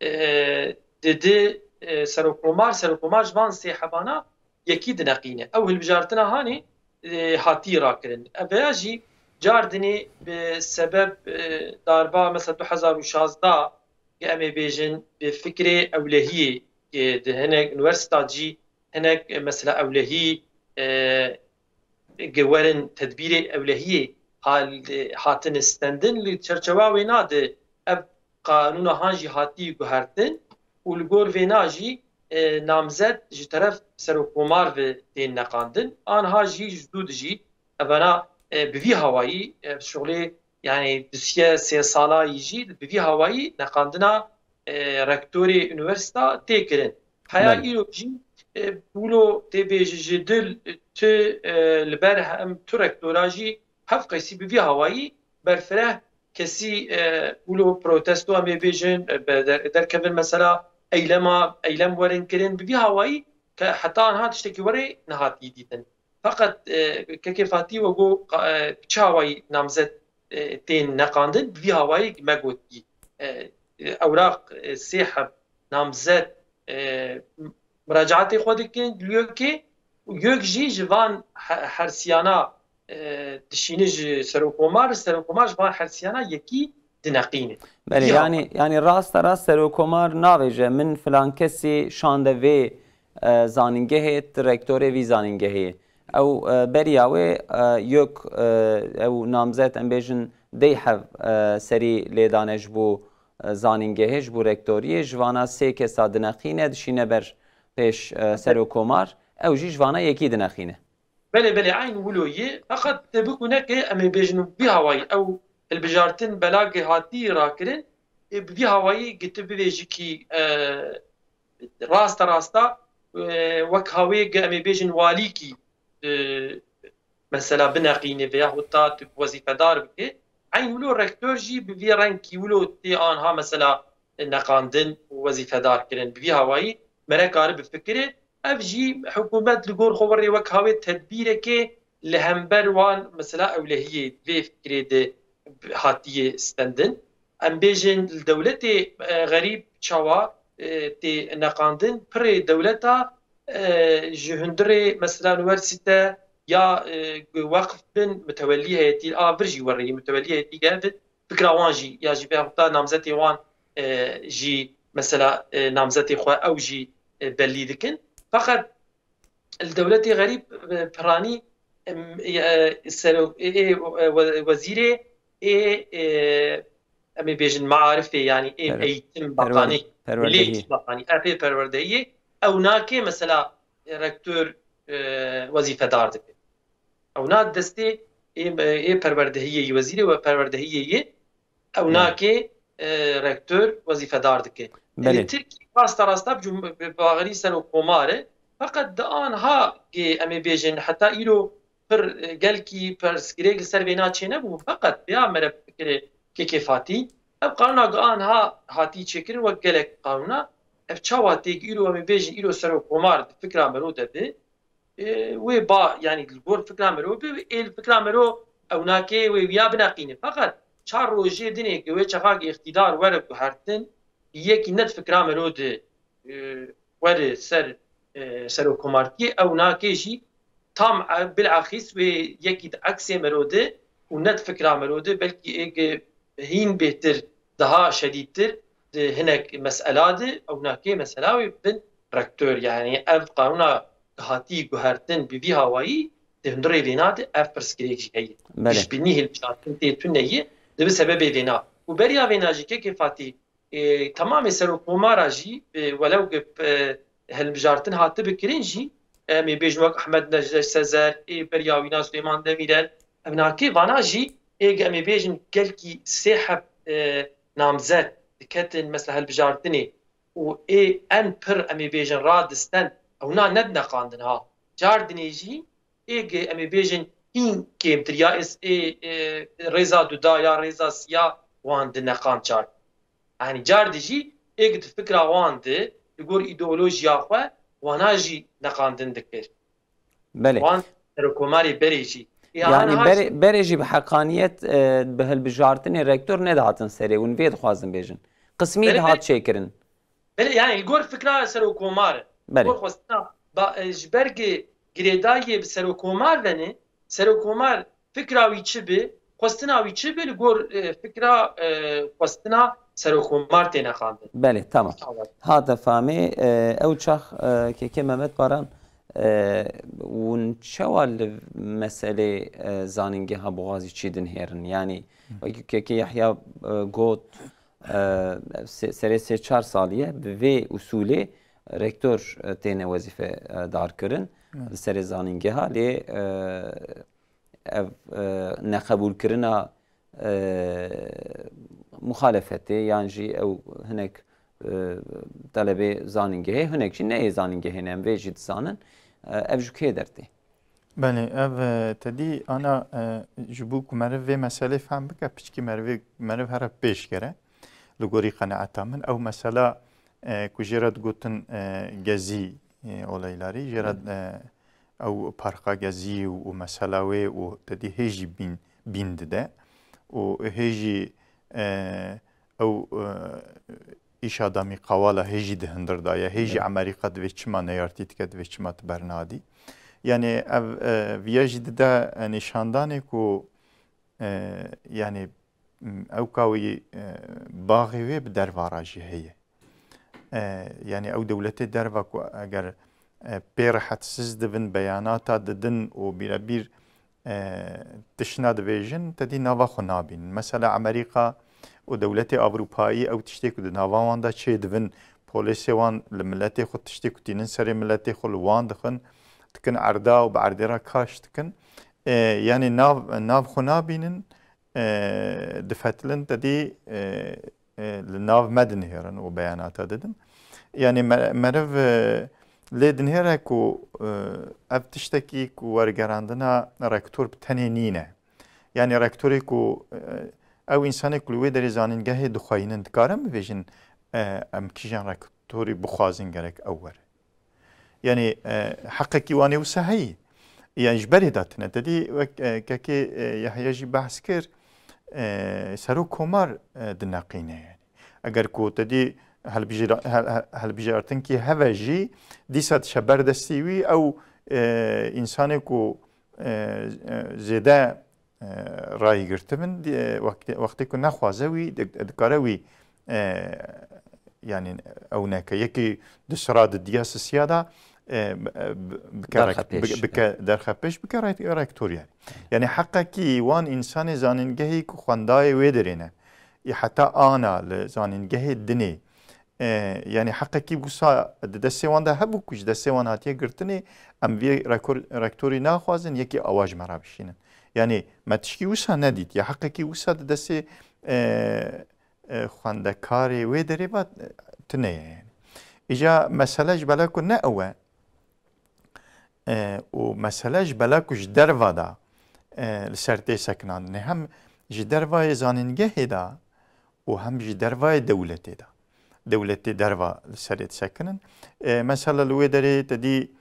e, didi, e, Serokkomar, Serokkomar ji van sê hebana yekî dineqîne. Ew hilbijartina hanê, e, hatî rakirin. Ev veya jî cardinê bi sebeb, e, darba, mesela du hezar û şazdeh, ke em ê bêjin, bi fikrê ewlehiyê, ke di hinek unîversîta cî hinek, e, mesela ewlehî, e, ke werin tedbîrê ewlehiyê hal-, hatin stendin, li çerçewa wêna de ev qanûna han jî hatî guhertin û li gor vêna jî, e, namzet ji teref Serokkomar ve tên neqandin. Anha jî ji dû dijî evana, e, bi vî hawayî, e, şixulê, yani, du sê sê sala yî jî bi vî hawayî neqandina, e, rektorê unîversîta tê kirin. Heya Belê. Îro jî, e, wilo tê bêje ji dil tu, e, li ber hem tu rektora jî hevqeysî bi vî hawayî berfireh kesî e, wilo protesto em ê bêjin, e, be der, derkevin mesela eylema, eylem werin kirin. Bi vî hawayî ke heta anha tiştekî werê nehatî dîtin. Feqet e, kekê Fatî we got qa- e, bi çi hawayî namzet e, tên neqandin, bi vî hawayî me gotî. E, e, ewraq e, sê heb namzet e, muracaatê xwe dikin li YÖKê û YÖK jî ji van he- hersiyana e, dişîne ji serokomar, serokomar ji van hersiyana yekî dineqîne. Belê, Vî yanî, hawayî. yanî rasta rast serokomar navêje, "Min filan kesî şande vê, e, zanîngehê, tu rektorê vî zanîngehê." Ew, e, beriya wê, e, YÖK, e, ew namzet, em bêjin, deh heb, e, serî lêdane ji bo, e, zanîngehê, ji bo rektoriyê, ji vana sê kesa dineqîne, dişîne ber pêş, e, serokomar, ew jî ji vana yekî dineqîne. Belê, belê, eyn wilo yê. Feqet te bikûne ke em ê bêjin bi vî hawayî ew hilbijartin belagê hatî rakirin, ê bi vî hawayî gi tu bivêjî kî, e, rasta rasta, e, wek hawê ge em ê bêjin walîkî, e, mesela bineqîne veya heta tu wezîfedar bike. Eyn wilo rektor jî bi vî rengkî wilo tê anha mesela neqandin û wezîfedar kirin. Bi vî hawayî mere kari bifikire. Ev jî hikûmet li gor xwe werê wek hawê tedbîrekê li hember wan mesela ewlehiyê vê fikirê de hatiye stendin. Em bêjin li dewletê, e, xerîb çawa, e, tê neqandin, pirê dewleta, e, ji hundirê mesela unîversîte ya, e, weqf bin mitewellî heyetî, a vir jî werê mitewellî heyetî gel bin, fikra wan jî ya jî veyahût da namzetê wan, e, jî mesela, e, namzetê xwe ew jî, e, bellî dikin. Feqet li dewletê xerîb, e, piranî, em, e, sero-, ê, ê, e, we-, wezîrê ê, e, em ê bêjin maarifê, yanî ê Perwe-, eğitim perwer-, bakanî, milli perwerdehiyê. Eğitim bakanî, ê perwerdehiyê, ew nake mesela, e, rektor, e, wezîfedar dike. Ew na destê ê, ê perwerdehiyê yê, wezîrê we perwerdehiyê yê, ew Belê. nake, e, rektor wezîfedar dike. Belê. Ê, Tirkî rasta rasta bi cum-, bi baxirî ser û komar e. Feqet di anha kê em ê bêjin heta îro pir, e, gelkî pirsgirêk li ser vêna çênebû. Feqet vêya mere fikirê kekê Fatî. Ev qanûna gi anha hatî çêkirin wek gelek qanûna. Ev çawa têk îro em ê bêjin îro ser û komar di fikra mero de bi. E, wê ba, yanî li gor fikra mero bi, ê li fikra mero ew nake wê wiya bineqîne. Feqet çar rojê dinê ke wê çaxak îqtîdar were guhertin, yekî ne di fikra mero de, e, were ser, e, serokomartiyê, ew nake jî tam, e, bilahîs wê yekî di eksê mero de û ne di fikra mero de, belkî ê ge hîn bêhtir, daha şedîdtir di hinek mesela de, ew nake mesela wê bin rektor, yanî ev qanûna hatî guhertin bi vî hawayî di hundirê vêna de ev pirsgirêk jî heye. Belê. Piştbînî hilbijartin tê tune ye, dibi sebebê vêna. Û beriya vêna jî kekê Fatî, e, temamê serokkomara jî, e, welew ge, e, hilbijartin hatibi kirin jî, em ê bêjin wek Ehmed Necdet Sezer, ê beriya wîna Silêman Demîrel, ev nake vana jî, ê ge em ê bêjin gelkî sê heb, e, namzet diketin mesela hilbijartinê, û ê en pir em ê bêjin radistin, ewna nedine qandin ha. Car dinê jî ê ge em ê bêjin hîn kêmtir ya ê, ê, ê rêza duda ya rêza siya wan dine qand car. Yanî car di jî ê ge di fikra wan di li gor îdeolojiya xwe wana jî neqandin dikir. Belê. Wan serokomarê berê jî. Ê, Yanî ana berê, berê jî bi heqaniyet, e, bi hilbijartinê rektor nedihatin serê, hûn vê dixwazin bêjin. Qismî Belê, dihat belê. çêkirin. Belê, yanî li gor fikra serokomar e. Belê. Li gor xwestina ba, e, ji ber gi girêdayiyê bi serokomar ve ne, serokomar fikra wî çi bi, xwestina wî çi bi, li gor, e, fikra, e, xwestina serokomar têne xandin. Belê, tamam. Hate famê, e, ew çax, e, keke Mehmet Baran, e, hûn çawa li meselê, e, zanîngeha Boxazî çi dinhêrin? Yanî, Hı. wekî keke Yahya, e, got, e, se-, serê sê çar salî ye, bi vê usûlê rektor, e, têne wezîfe, e, dar kirin. Evet. Li serê zanîngeha, lê, e, ev, e, neqebûlkirina, e, muxalefetê yan jî ew hinek, e, telebê zanîngehê, hinek jî neyê zanîngehê ne, em vê jî dizanin. E, ev ji kê dertê? Belê, ev, e, tedî ana, e, ji bo ku meriv vê meselê fehm bike, piçkî merivê, meriv here pêş gere. Li gorî qenaeta min, ew mesela, e, ku jê re digotin, e, gezî, e, olaylarî, jê re, Hı. e, ew parka gezî û, û mesela wê û tedî hê jî bîn, bîn dide. Û hê jî, e, ew, e, îşa damî qawala hê jî di hundir de ye. Hê jî Evet. Emerîka divê çima neyartî dike, divê çima tu bernadî. Yanî ev, e, viya jî dide, e, nîşandanê ku, e, yanî, m, ew ka wî, e, baxê wê bi derva re jî heye. E, yanî ew dewletê derva ku eger, e, pê rehetsiz dibin, beyanata didin û bîrebîr, e, tişna dibêjin, te dî nava xwe nabînin. Mesela Amerîka û dewletê Ewropayî ew tiştê ku di nava wan de çêdibin, polêsê wan li miletê xwe tiştê ku tînin serê miletê xwe li wan dixin, dikin erda û bi erdê re kaş dikin. E, yanî nav, nav xwe nabînin, e, difetilin te dî, e, e, li nav me dinihêrin û beyanata didin. Yanî me-, meriv, e, lê dinihêre ku, e, ev tiştekî ku wergerandina rektor bi tenê nîne. Yanî rektorê ku, e, ew însanê ku li wê derê zanîngehê dixweynin, dikarin bibêjin, e, em kîjan rektorî bixwazin gerek ew were. Yanî, e, heqekî wan ê wisa heyî. Yanî ji berê de tune. Te dî wek, e, kekê, e, Yehya jî behs kir, e, serok komar, e, dineqîne yanî. Eger ku te dî helbijêra-, hel-, hel-, helbijartinkî heve jî dîsa diçe ber destî wî ew, e, însanê ku, e, e, zêde e, rayî girtibin. Di-, e, wextê, wextê ku nexwaze wî, di-, dikare wî, e, yanî ew neke. Yekî du sira di diya sisiya de, e, b-, e, b-, bike rek-, Derxepêş. bike, bike derxepêş, bike rek-, rektor yanî. Yanî heqekî wan însanê zanîngehî ku xwendayê wê derê ne. Î heta ana li zanîngehê dinê, E, yanî heqekî wisa di destê wan de hebû ku ji destê wan hatiye girtinê, em vê rekor-, rektorî naxwazin, yekî awa ji me re bişînin. Yanî me tişkî wisa nedît, ya heqekî wisa di destê, e, e, xwendekarê wê derê ve, e, tune ye yanî. Îja mesele ji bela ku ne ew e, E, û mesele ji bela ku ji derva de, e, li ser tê sekinandinê, hem ji dervayê zanîngehê de û hem ji dervayê dewletê de. Dewletê derva li serê disekinin. E, mesela li wê derê te dî,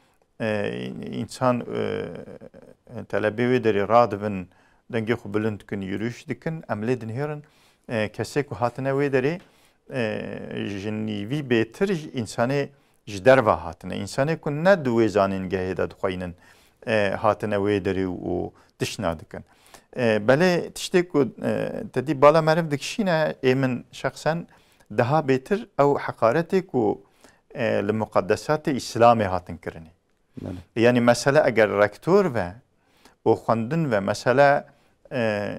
e, însan, e, telebê wê derê radibin, dengê xwe bilind dikin, yürüyüş dikin, em lê dinihêrin, e, kesê ku hatine wê derê, e, ji nîvî bêtir ji însanê ji derva hatine. Însanê ku ne di wê zanîngehê de dixweynin, e, hatine wê derê û tişna dikin. E, belê tiştê ku, e, te dî bala meriv dikişîne, ê min şexsen daha bêtir ew heqaretê ku, e, li muqedesatê Îslamê hatin kirinê. Belê. Yanî mesele eger rektor ve û xwendin ve mesele, e,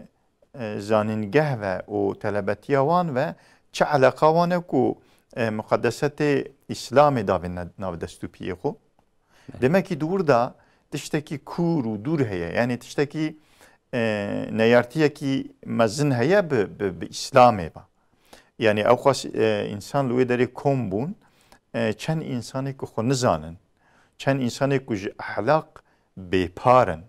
e, zanîngeh ve û telebetiya wan ve çi eleqa wan e ku, e, muqedesetê Îslamê davê ne-, nav dest û piyê xwe? Belê. Demekî di wir de tiştekî kûr û dûr heye. Yanî tiştekî, e, neyartiyekî mezin heye bi, bi, bi Îslamê ve. Yanî ew xas, e, însan li wê derê kom bûn, e, çend însanê ku xwe nizanin, çend însanê ku ji ehlaq bêpar in,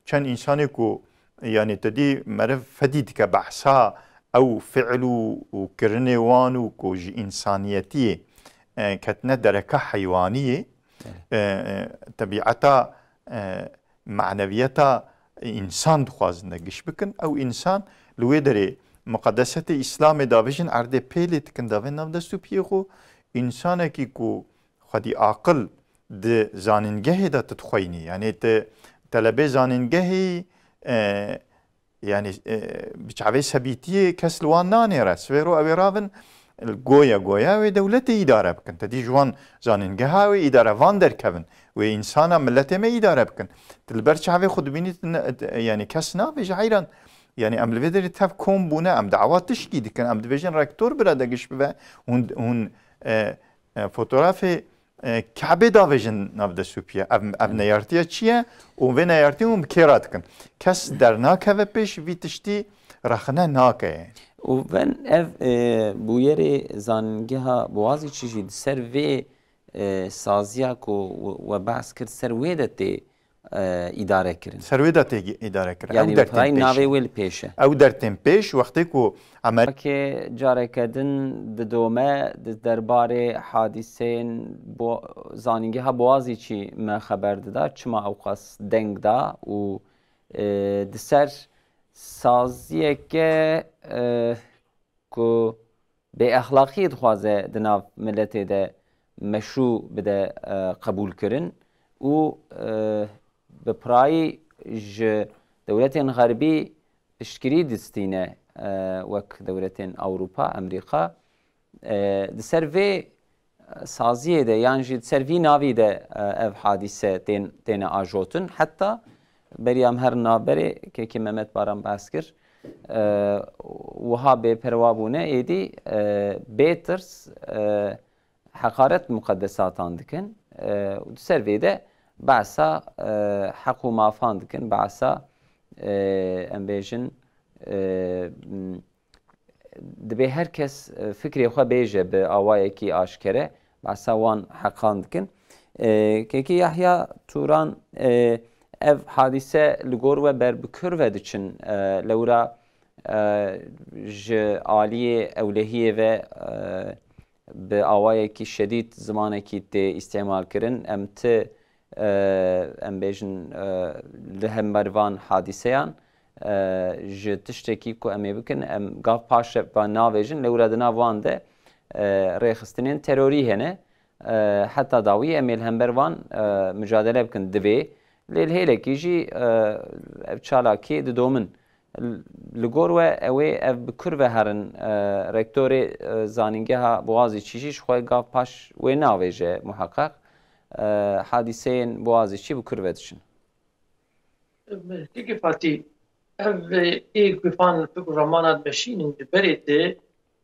çend însanê ku, yanî te dî meriv fedî dike behsa ew fi'l û, û kirinê wan û ku ji însaniyetiyê, e, ketine dereka heywaniyê, Evet. e, e, tebîeta, e, maneviyeta însan dixwazin de giş bikin. Ew însan li wê derê muqedesetê Îslamê davêjin erdê pêlê dikin davên nav dest û piyê xwe. Însanekî ku xwedî aqil di zanîngehê de tu dixweyînî. Yanî tu telebê zanîngehê, e, yanî, e, bi çavê sebîtiyê kes li wan nanêre. Sivêro ew ê ravin goya goya wê dewletê îdare bikin. Te dî ji wan zanîngeha wê îdare van derkevin. Wê însana miletê me îdare bikin. Tu li ber çavê xwe dibînî, tu ne, yanî kes nabêje heyran. Yanî em li vê derê tev kom bûne, em dawa tişkî dikin. Em dibêjin rektor bira de giş bibe. Hûn, hûn, e, e, fotografê, e, Kabê davêjin nav dest û piya. Ev, ev neyartiya çi ye? Û vê neyartiyê hûn bi kê re dikin? Kes dernakeve pêş vî tiştî rexne nake. Û ven ev, e, bûyerê zanîngeha Boğaziçi jî di ser vê, e, saziya ku we, we behs kir, ser wê de tê, e, îdare kirin. Ser wê de tê îdare kirin. Ew Yanî bi der tên pirayî navê pêş. wê li pêş e. Ew der tên pêş, wextê ku Amer Weke careke din didome di derbarê hadîseyên bo-, zanîngeha Boğaziçi me xeber dida, çima ewqas deng da û, e, di ser saziyeke, e, ku bêexlaqiyê dixwaze di nav miletê de meşrû bide, e, qebûl kirin û, e, bi pirayî ji dewletên xerbî piştgirî distîne, e, wek dewletên Ewropa, Amerîka. E, di ser vê saziyê de yan jî di ser vî navî de, e, ev hadîse tên, têne ajotin. Heta beriya em herin navberê, kekê Mehmet Baran behs kir, e, wiha bêperwa bûne, êdî, e, bê tirs, e, heqaret muqedesatan dikin. E, û di ser vê de behsa, e, heq û mafan dikin, behsa, e, em bêjin, e, m, dibê her kes, e, fikrê xwe bêje bi awayekî aşkere, behsa wan heqan dikin. E, Kekê Yahya Turan, e, ev hadîse li gor we ber bi kur ve diçin, e, lewra, e, ji aliyê ewlehiyê ve, e, bi awayekî şedîd zimanekî tê îstîmal kirin. Em ti, e, em bêjin, e, li hember van hadîseyan, e, ji tiştekî ku em ê bikin, em gav paş ve navêjin, lewra di nav wan de, e, rêxistinên terorî hene. E, heta dawî em ê li hember van, e, micadele bikin divê. Lê li hêlekî jî, e, ev çalakî didomin. Li gor we ew ê ev bi kur ve herin, e, rektorê, e, zanîngeha Boğaziçi jî ji xwe gav paş wê navêje muheqeq. E, hadîseyên Boğaziçi bi kur ve diçin. Kekê Fatî, ev ê ku fan fikr û ramana dimeşînin di berê de,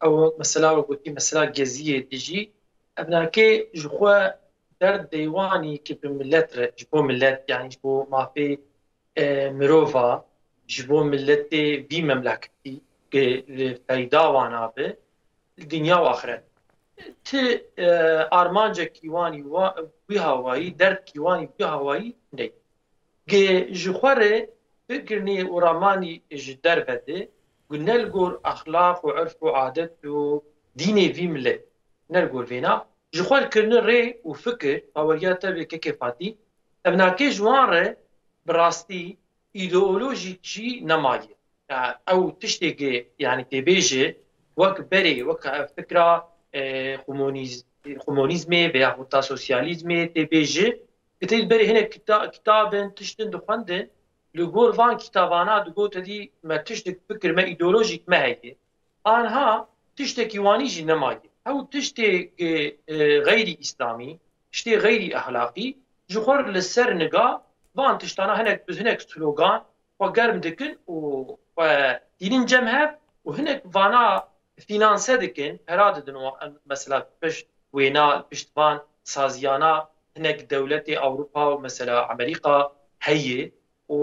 ew mesela we gotî, mesela Geziyê de jî, ev nake ji xwe derd deywanî ki bi milet re, ji bo milet, yanî ji bo mafê, e, mirova, ji bo miletê vî memleketî ki li feyda wana bi, dinya û axiret. Ti, e, armancekî wanî wa, wî hawayî, derdkî wanî wî hawayî ney. Gi ji xwe re fikirnî û ramanî ji derve de, ku ne li gor exlaq û irf û adet û dînê vî milet, ne li gor vêna, ji xwe kirine rê û fikir, baweriya te vê kekê Fatî, ev nake ji wan re bi rastî îdeolojîk jî nemaye. Ya, ew tiştê ki, yanî tê bêje, wek berê, wek ev fikra, e, komunîz-, komunîzmê veya heta sosyalîzmê tê bêje, Kitêl berê hinek kita-, kitabin, tiştin dixwendin, li gor van kitavana digot, dî me tiştek fikir me, îdeolojîk me heye. Anha tiştekî wanî jî nemaye. Ew tiştê, e, e, xeyrî îslamî, tiştê xeyrî exlaqî, ji xwe li ser niga van tiştana hinek bi hinek slogan xwe germ dikin û xwe tînin cem hev û hinek vana fînanse dikin, pera didin wan, mesela pişt wêna, pişt van saziyana hinek dewletê Ewropa û mesela Amerîka heye û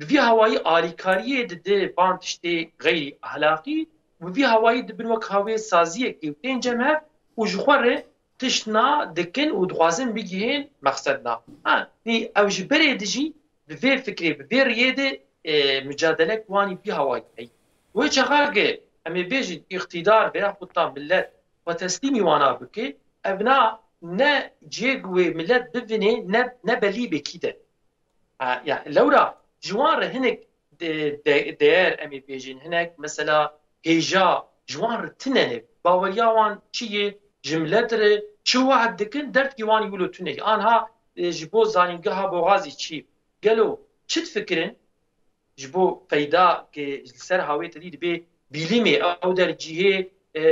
bi vî hawayî alîkariyê dide van tiştê xeyrî ahlaqî û bi vî hawayî dibin wek hawê saziyekê û tên cem hev û ji xwe re tiştna dikin û dixwazin bigihên mexsedna. Ha, nî ew ji berê dijî bi vê fikrê, bi vê riyê de, e, micadelek wanî bî hawayî heyî. Wê çaxa ge em ê bêjin îqtîdar veya xweta millet xwe teslîmî wana bike, ev na ne cihê ku wê millet bivîne, ne, ne belî bê kî de. Ha, ya, lewra ji wan re hinek de, de, değer em ê bêjin, hinek mesela hêja ji wan re tune ne. Baweriya wan çi ye? Ji millet re çi wehd dikin, derdkî wan wilo tune ye. Anha, e, ji bo zanîngeha Boğazî çi? Gelo çi difikirin? Ji bo feyda ke li ser hawê tedî dibe bîlimê, ew der cihê, e,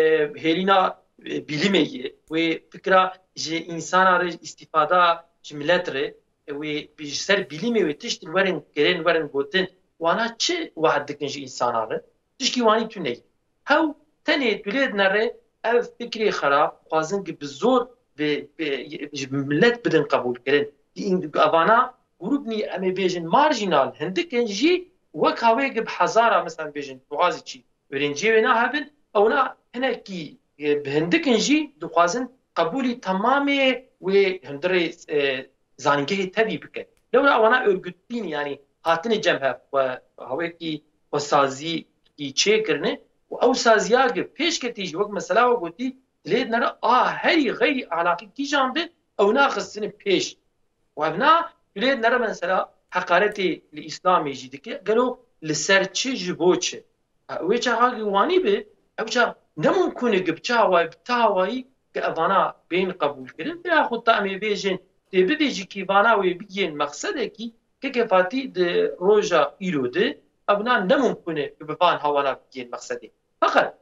hêlîna, e, bîlimê ye. Wê fikra ji însana re, îstîfada ji milet re, e, wê bi-, ji ser bîlimê wê tişt werin kirin, werin gotin. Wana çi wehd dikin ji însana re? Tişkî wanî tune ye. Hew tenê tu lê dinere ev fikrê xerab, xwazin ki bi zor bi, bi, ji milet bidin qebûlkirin. Di în-, evana grûpnî em ê bêjin marjînal hindik in jî wek hawê ki bi hezara, mesela bêjin Boğazî çî, öğrenciyê wê nahebin, ewna hinekî, e, bi hindik in jî dixwazin qebûlî temamê wê hundirê, e, zanîngehê tevî bikin. Lewra ewana örgütbîn, yanî hatine cem hev, xwe hawekî xwesazî çêkirine û ew saziya gi pêşketî jî wek mesela we gotî, dilê nere a herî xeyrî ahlaqî kîjan bi, ew naxistine pêş. Û ev na dilê nere mesela heqaretê li Îslamê jî dike, gelo li ser çi, ji bo çi? Wê çaxa ki wanî bi, ew ça ne mumkun e ki bi çi hawayî, bi ti hawayî ki evana bên qebûl kirin. Veyahut da em ê bêjin, tê bibêjî ki vana wê bigihên mexsedekî, kekê Fatî di roja îro de, ev na ne mumkun e ki bi van hawana bigihên mexsedê. Feqet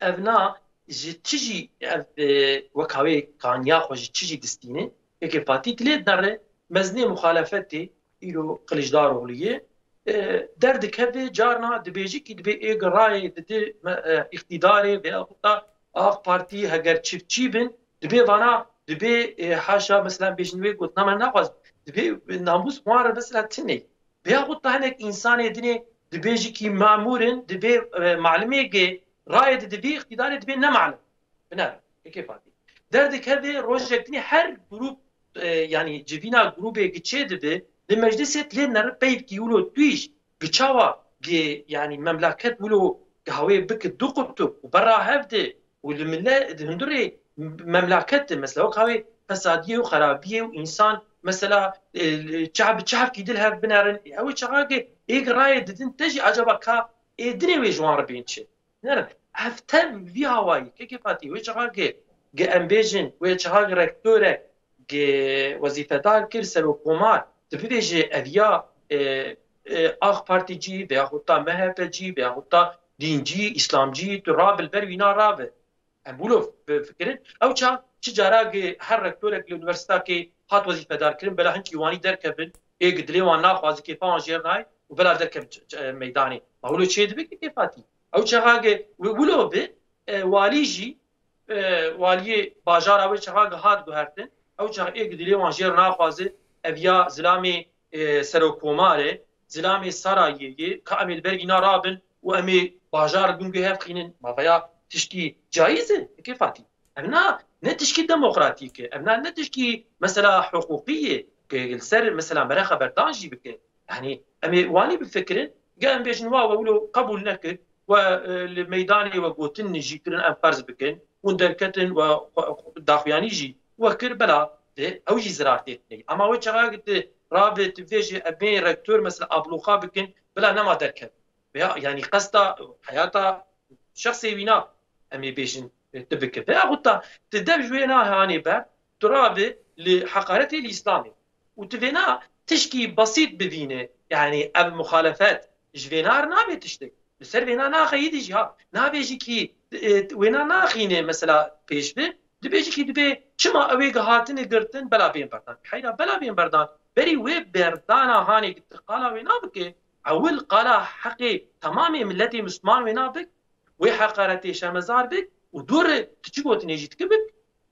ev na ji tijî, ev, e, weka wê kaniya xwe ji tijî distîne, kekê Fatî dilê dere mezinê muxalefetê îro Kiliçdaroglu ye. E, derdikeve carna dibêje ki dibê ê girayê didi me, e, îqtîdarê veyahut da AK Partî heger çiftçî bin, dibê vana, dibê, e, haşa mesela bêjin wê gotina me naxwaz, dibê namûs wan re mesela tune. Veyahut da hinek însanê dinê dibê jikî memûr in, dibê, e, malimê gê rayê di divî îqtîdarê dibê ne malim. Biner, kekê Fatî. Derdikeve rojek dinê her grûp, e, yanî civîna grûbê gi çê dibe, li meclisê dilê nere peyvkî wilo tûj gi çawa gi, yanî memleket wilo gi hawê bike du qutuk û berra hev de û li mile-, di hundirê memleket de mesela wek hawê fesadiyê û xerabiyê û însan mesela, e, çav bi çavkî dil hev binerin. Ew ê çaxa ki êk rayê didin te jî acaba ka ê dinê wê ji wan re bên çi? Nerin. Ev tev vî hawayî, kekê Fatî, wê çaxa ki ge em bêjin, wê çaxa ki rektorek ge wezîfedar kir serokkomar, tu bibêjê ev ya, e, e, AK Partî cî, veyahut da M H P cî, veyahut da dîncî, îslamcî, tu rabil ber wîna rabe. Em wilo fi-, fikirin. Ew çax çi cara gi her rektorek li unîversîtakê hat wezîfedar kirin, bela hinkî wanî derkevin, ê gi dilê wan naxwaze, kêfa wan jêr nayê û bela derkevin ç-, ç-, meydanê. Ma wilo çê dibe kekê Fatî? Ew çaxa gi wi-, wilo bi, e, walî jî, e, waliyê bajara wê çaxa gi hat guhertin, ew çax ê gi dilê wan jêr naxwaze, ev ya zilamê, e, serokkomarê, zilamê sarayê yê, ka em ê li ber vîna rabin û em ê bajar gund guhê hev xînin. Ma veya tişkî cayîz e, kekê Fatî? Ev na ne tişkî demokratîk e, ev na ne tişkî mesela hiqûqî ye, ke li ser mesela mere xeberdan jî bike. Yanî em ê wanî bifikirin, ge em bêjin wa we wilo qebûl nekir, we, e, li meydanê we gotin jî kirin, em ferz bikin, hûn derketin we xwe, daxuyanî jî we kir, bela de ew jî zirar tê dinê. Ama we çaxa ki tu rabe, tu vêjê, em ê rektor mesela abloqa bikin, bila nema derket. Veya, yanî qesta heyata şexsê wîna em ê bêjin, e, tu bike. Veyahut da tu dev ji wê na hanê ber, tu rabe li heqaretê li Îslamê. Û tu vêna tişkî besît bivîne, yanî ev muxalefet ji vêna re nabe tiştek. Li ser vêna naxeyî dî jî ha. Nabêjî kî, e, wêna naxîne mesela pêş bi. Dibêjî kî dibê çima ew ê gi hatine girtin bela bên berdan. Heyra bela bên berdan. Berî wê berdana hanê gi tu qala wê nabike, ewil qala heqê temamê miletê Misliman wê nabik, wê heqaretê şermezar bik û dû re tu çi gotinê jî dike bik.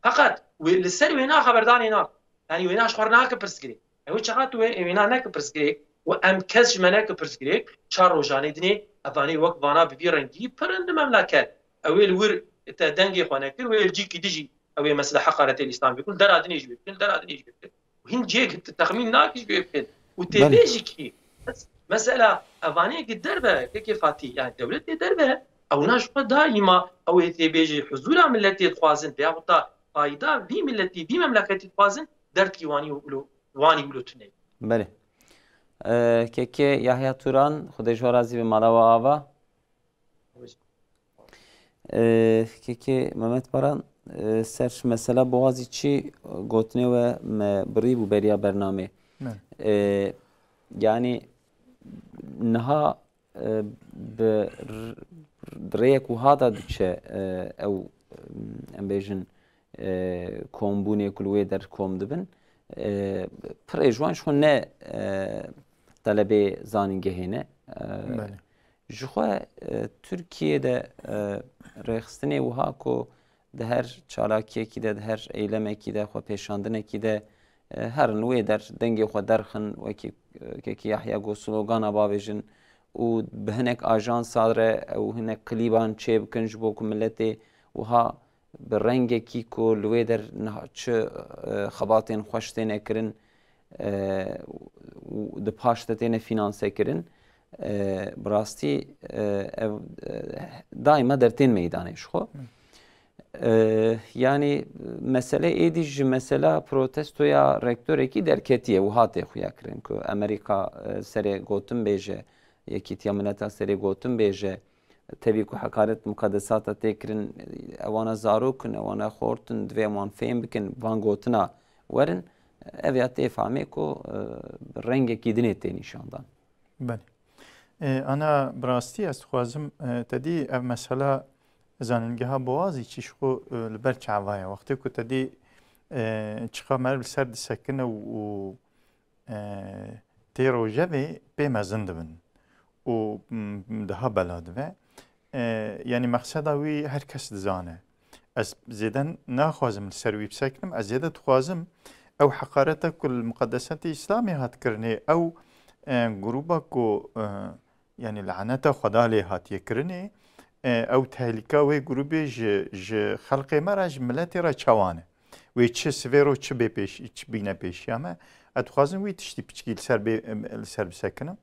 Feqet wê li ser wêna xeberdanê nake. Yanî wêna ji xwe re nake pirsgirêk. Ew çaxa tu wê, wêna neke pirsgirêk û em kes ji me neke pirsgirêk, çar rojanê dinê evanê wek vana bi vî rengî pir in li memleket. Ew ê li wir te dengê xwe nekir, wê li cîkî dijî ew ê mesela heqaretê li Îslam bikin, dera dinê jî bikin, dera dinê jî bikin. Û hin cihê ki tu texmîn nakî ji wê bikin. Û tê Belê. Bêjî kî, mes-, mesela evanê ki derve, kekê Fatî, yani dewletê derve, ew na ji xwe daîma ew ê tê bêjî huzûra milletê dixwazin, veyahut da fayda vî milletî, vî memleketî dixwazin, derdkî wanî wilo, wanî wilo tune. Belê. E, kekê Yahya Turan, Xwedê ji we razî be, mala we ava. Ee, kekê Mehmet Baran, e, ser mesela Boğaziçi gotinê we me birî bû beriya bernamê. Me. Ee, yani niha, e, bi r-, rêyek wiha da diçe, e, ew, em bêjin, e, kombûnê ku li wê der kom dibin. E, pirê ji wan ji xwe ne, e, telebê zanîngehê ne. E, Belê. Ji xwe, e, Tirkiye de, e, rêxistinê wiha ku di her çalakiyekî de, di her eylemekî de, xwepêşandinekî de, e, herin wê der, dengê xwe derxin, wekî, e, kekî Yahya got, slogana bavêjin û bi hinek ajansa re ew hinek klîban çêbikin ji bo ku miletê wiha bi rengekî ku li wê der niha çi, e, xebatên xweş têne kirin, e, û di paş de têne finansekirin, e, bi rastî, e, ev, e, daîma dertên meydanê ji xwe. E, yanî mesele êdî ji mesela protestoya rektorekî derketiye û hate xuyakirin ku Amerîka, e, serê gotin bêje, Yekîtiya Mileta serê gotin bêje, tevî ku heqaret muqedesata tê kirin, ewana zarok in, ewana xort in, divê em wan fêm bikin, van gotina werin, ev ya tê famê ku, e, rengekî dinê tê nîşandan. Belê. E, ana bi rastî ez dixwazim, e, te dî ev mesela zanîngeha Boğazî çi ji xwe, e, li ber çava ye. Wextê ku te dî, e, çiqa meriv li ser disekine û, û, e, tê rojevê pê mezin dibin û, m, daha bela dibe. E, yanî mexseda wî her kes dizane. Ez zêde naxwazim li ser wî bisekinim, ez zêde dixwazim ew heqareta ku li muqedesatê Îslamê hat kirinê, ew, e, grûba ku, e, yanî laneta Xweda lê hatiye kirinê, e, ew tehlîka wê grûbê ji, ji xelqê me re, ji miletê re çawan e. Wê çi sivêro çi bê pêş, çi bîne pêşiya me. Ez dixwazim wî tiştî piçkî li ser bê, li ser bisekinim.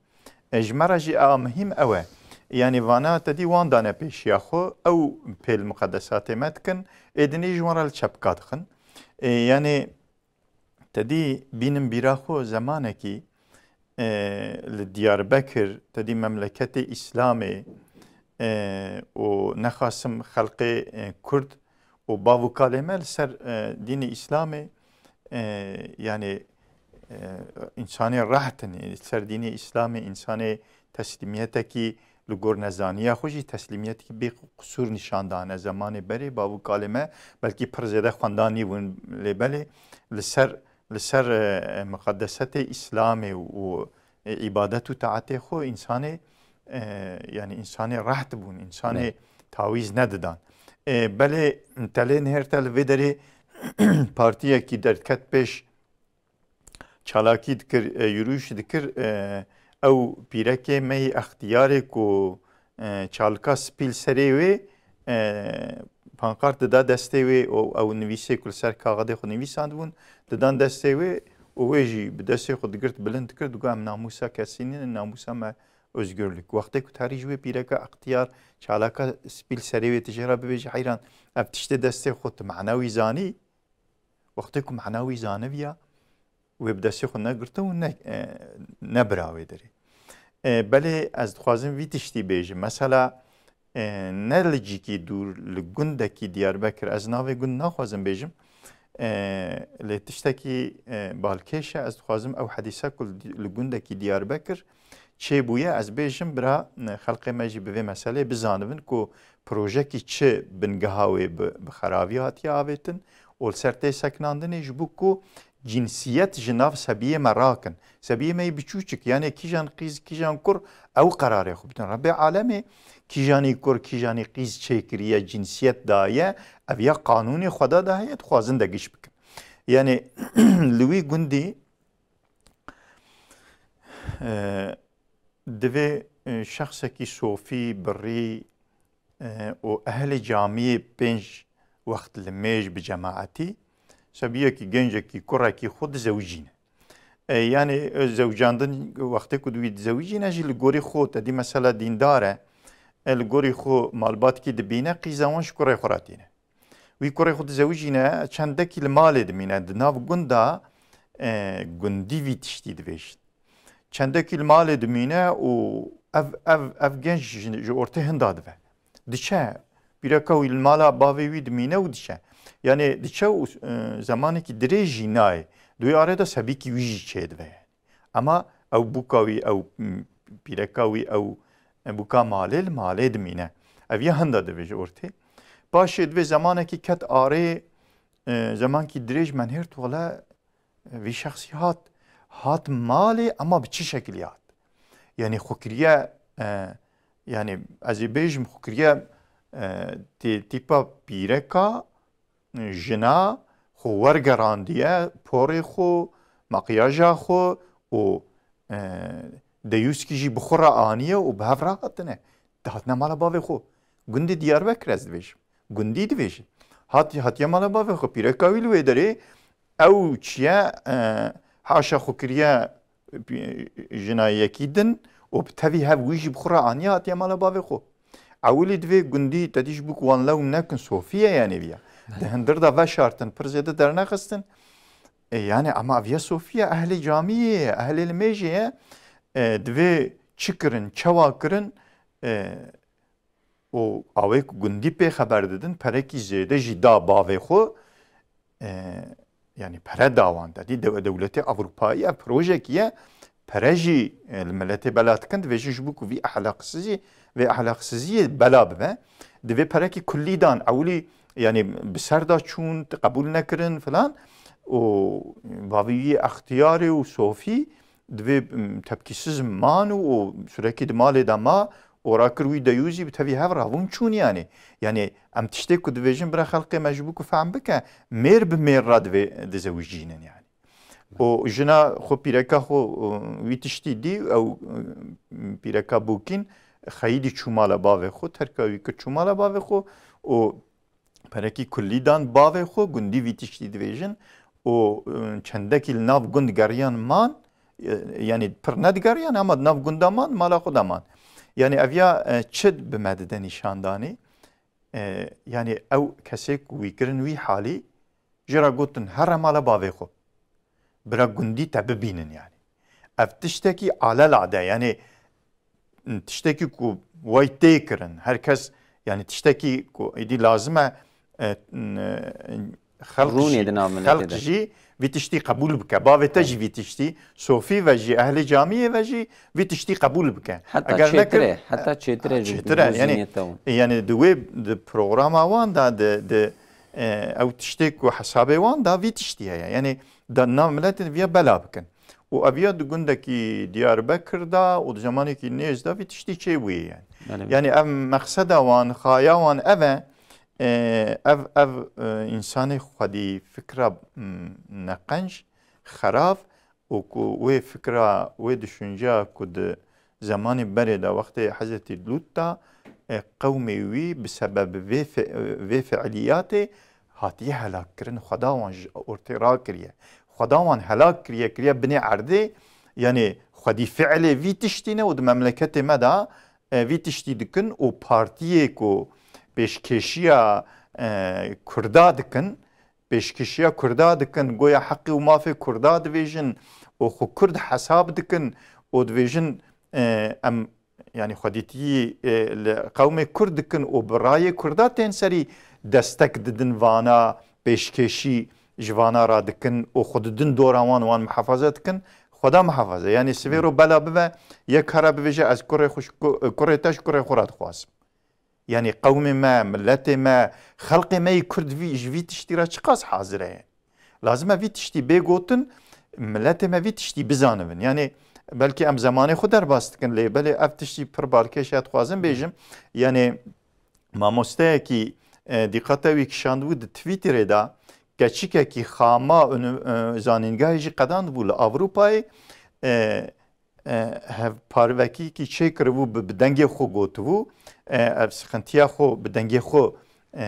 E, ji me re jî a muhîm ew e. Yanî vana te dî wan dane pêşiya xwe, ew pê li muqedesatê me dikin, ê dinê ji wan re li çepika dixin. E, yanî te dî bînim bîra xwe zemanekî, e, li Diyarbekir, te dî memleketê Îslamê, e, û nexasim xelqê, e, Kurd û bav û kalê me li ser, e, dînê Îslamê, e, yanî, e, însanê reht in, li ser dînê Îslamê însanê teslîmiyetekî li gor nezaniya xwe jî teslîmiyetekî bê qisûr nîşan dane. Zemanê berê bav û kalê me belkî pir zêde xwendan nîbûn, lê belê li ser, li ser, e, muqedesetê Îslamê û, e, îbadet û taetê xwe însanê, e, yanî însanê reht bûn, însanê Ne. tawîz nedidan. E, belê te lê nihêrte li vê derê partiyekî derdiket pêş, çalakî dikir, e, yürüyüş dikir, e, ew pîrekê me yî extiyarê ku, e, çalika spî li serê wê, e, pankart dida destê wê û ew nivîsê ku li ser kaxidê xwe nivîsandibûn, didan destê wê û wê jî bi destê xwe digirt bilind dikir, digot, "Em namûsa kesî nînin, namûsa me özgürlük." Wextê ku terî ji wê pîreka extiyar çalaka spî li serê wê, tu jê re bibêjî, heyran, ev tiştê destê xwe tu mana wî zanî? Wextê ku mana wî zaniviya, wê bi destê xwe negirtin û ne, e, nebira wê derê. E, belê ez dixwazim vî tiştî bêjim. Mesela, e, ne li cîkî dûr, li gundekî Diyarbekir, ez navê gund naxwazim bêjim, e, lê tiştekî, e, balkêş e, ez dixwazim ew hedîse ku li, li gundekî Diyarbekir çêbûye, ez bêjim, bira, e, xelqê me jî bi vê meselê bizanibin ku projekî çi bingeha wê bi, bi xeravî hatiye avêtin û li ser tê sekinandinê ji bo ku cînsiyet ji nav sebiyê me rakin. Sebiyê me yê biçûçik, yanê kîjan qîz, kîjan kur, ew qerarê xwe bidin. Rebbê alemê kîjanî kur, kîjanî qîz çêkiriye, cînsiyet daye, ev ya qanûnê Xweda de heye, dixwazin de giş bikin. Yanê li wî gundî, e, divê, e, şexsekî sofî, birî, e, û ehlê camiyê pênc wext li mêj bi cemaetî, sebiyekî gencekî, kurekî xwe dizewicîne. E, yanî, e, zewicandin wextê ku wî dizewicîne jî li gorî xwe, te dî mesela dîndar e, e, li gorî xwe malbatkî dibîne, qîza wan ji kurê xwe re tîne. Wî kurê xwe dizewicîne, çendekî li malê dimîne, di nav gunda, e, gundî vî tiştî dibêjin. Çendekî li malê dimîne û ev, ev, ev genc ji, ji ortê hinda dibe. Diçe, pîreka wî li mala bavê wî dimîne û diçe. Yanê diçe û, e, zemanekî dirêj jî nayê. Di wê arê de sebîkî wî jî çêdibe. Ema ew bûka wî, ew, m, pîreka wî, ew, e, bûka malê li malê dimîne. Ev ya hinda divê ji ortê. Paşê divê zemanekî ket arê, e, zemankî dirêj menhêrt wele, e, vî şexsî hat. Hat malê ema bi çi şekilî hat? Yanî xwe kiriye, e, yanî ez ê bêjim xwe kiriye, e, tê-, tîpa pîreka, jina xwe wergerandiye, porê xwe, makyaja xwe û, e, deyûskî jî bi xwe re aniye û bi hev re hatine. Dihatine mala bavê xwe. Gundê Diyarbekir ez dibêjim. Gundî dibêje. Hat-, hatiye mala bavê xwe. Pîreka wî li wê derê ew çiye, e, haşa xwe kiriye jina yekî din û bi tevî hev wî jî bi xwe re aniye hatiye mala bavê xwe. Ewilî divê gundî te dî ji bo ku wan lewm nekin sofiye, yanî viya. Di hindir de veşartin, pir zêde dernexistin. E, yani ama viya sofiye, ehlê camiyê ye, ehlê limêjê ye. E, divê çi kirin, çawa kirin? E, û awê ku gundî pê xeber didin, perekî zêde jî da bavê xwe, e, yanî pere da wan, te dî dew-, dewletê Ewropayî ev projekî ye, pere jî, e, li miletê bela dikin, divêjin ji bo ku vî ehlaqsizî, vê ehlaqsiziyê bela bibe, divê perekî kullî dan, ewilî, yanî bi ser de çûn, qebûl nekirin filan û bavê wî extiyarê û sofî divê, m, tepkîsiz man û, û sürekî di malê de ma û rakir wî deyûzî bi tevî hev rabûn çûn yanî. Yanî em tiştê ku dibêjin bira xelkê me ji bo ku fehm bike, mêr bi mêr re divê dizewicînin yanî. Û jina xwe pîreka xwe, û, wî tiştî dî, ew, û, pîreka bûkîn xeyidî çû mala bavê xwe, terka wî kir çû mala bavê xwe û perekî kullî dan bavê xwe, gundî vî tiştî dibêjin û, e, çendekî li nav gund geriyan man, e, yanî pir nedigeriyan ama di nav gunda man, mala xwe de man. Yanî ev ya, e, çi bi me dide nîşandanî? E, yanî ew kesê ku wî kirin wî halî, jê re gotin here mala bavê xwe. Bira gundî te bibînin yanî. Ev tiştekî alelade, yanî tiştekî ku way tê kirin, her kes, yanî tiştekî ku êdî lazim e, e, n-, xelq Rûnê jî, di nav miletê xelq de. jî vî tiştî qebûl bike. Bavê te Tabii. jî vî tiştî, sofî ve jî, ehlê camiyê ve jî vî tiştî qebûl bike. Heta Eger çêtir e, nekir, heta çêtir e ji çêtir e, bo yanî, zihniyeta wan. yanî di wê, di programa wan de, di, di, e, ew tiştê ku hesabê wan de vî tiştî heye. Yanî da nav miletê viya bela bikin. Û ev ya di gundekî Diyarbekir de û di zemanekî nêz de vî tiştî çêbûye yani. Belê. Yani ev meqseda wan, xaya wan ev e, e, ev, ev, e, însanê xwedî fikra, m, neqenc, xerav û ku wê fikra, wê düşünceya ku di zemanê berê de wextê Hezretî Lût de, e, qewmê wî bi sebeb vê fe-, vê feiliyatê hatiye helak kirin, Xweda wan ji ortê rakiriye. Xweda wan helak kiriye, kiriye binê erdê, yanî xwedî fiilê vî tiştî ne û di memleketê me de, e, vî tiştî dikin û partiyê ku pêşkêşiya, e, Kurda dikin, pêşkêşiya Kurda dikin, goya heqî û mafê Kurda divêjin û xwe Kurd hesab dikin û divêjin, e, em yanî xwedîtiyî, e, li qewmê Kurd dikin û bi rayê Kurda tên serî destek didin vana pêşkêşî ji vana re dikin û xwe didin dora wan, wan mihefaze dikin. Xweda mihefaze. Yanî sivêro bela bibe, yek kara bivêje ez kurê xwe ji ku-, kurê te ji kurê xwe re dixwazim. Yanî qewmê me, miletê me, xelqê me yî Kurd vî, ji vî tiştî re çiqas hazir e? Lazim e vî tiştî bê gotin, miletê me vî tiştî bizanibin. Yanî belkî em zemanê xwe derbas dikin lê belê ev tiştî pir balkêş e, dixwazim bêjim. Yanî mamosteyekî, e, dîqeta wî kişandibû di Twitterê de keçikekî xama uni-, e, zanîngehê jî qedandibû li Ewropayê, e, e, hevparvekî çêkiribû, bi, bi dengê xwe gotibû, e, ev sixintiya xwe bi dengê xwe, e,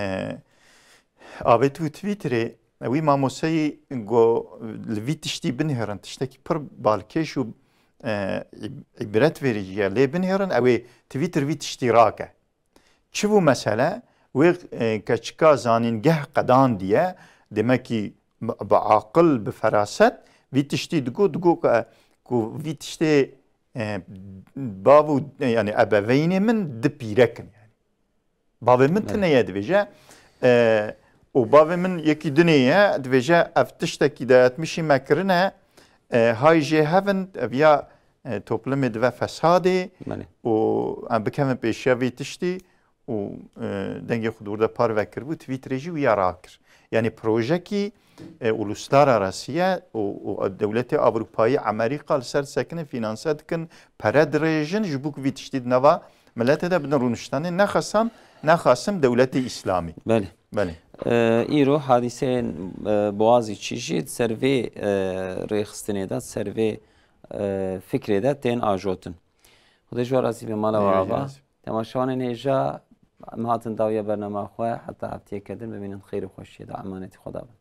avêtibû Twitterê. Wî mamosteyî got, li vî tiştî binihêrin, tiştekî pir balkêş û, e, îb-, îbret verî ye, lê binihêrin, ew ê Twitter vî tiştî rake. Çi bû mesele? Wê, e, keçika zanîngeh qedandiye, demekî bi, bi aqil, bi feraset vî tiştî digot, digot ku, ku vî tiştê, e, bav û, e, yani ebeveynê min di pîrek in yani. Bavê min Evet. tune ye dibêje. E, û bavê min yekî dinê ye, dibêje ev tiştekî dayatmişî me kirine, e, hay jê hevin, ev ya, e, toplumê dive fesadê Belê. û em bikevin pêşiya vî tiştî û, e, dengê xwe di wir de parve kiribû, Twitterê jî wiya rakir. Yani projekî, e, uluslararası ye û, û dewletê Avrupayî, Amerîka li ser sekinin, fînanse dikin, pere dirêjin ji bo ku vî tiştî di nava miletê de bidin rûniştanê. Nexasam, nexasim dewletê Îslamî. Belê. Belê. E, îro hadîseyên, e, Boğazî çî jî di ser vê, e, rêxistinê de, di ser vê, e, fikrê de tên ajotin. Xwedê ji we razî be mala we Hêja ava. razî. Temaşevanên hêja, em hatin dawiya bernama xwe, heta heftiyeke din bimînin xêr û xweşiyê de, emanetî Xweda bin.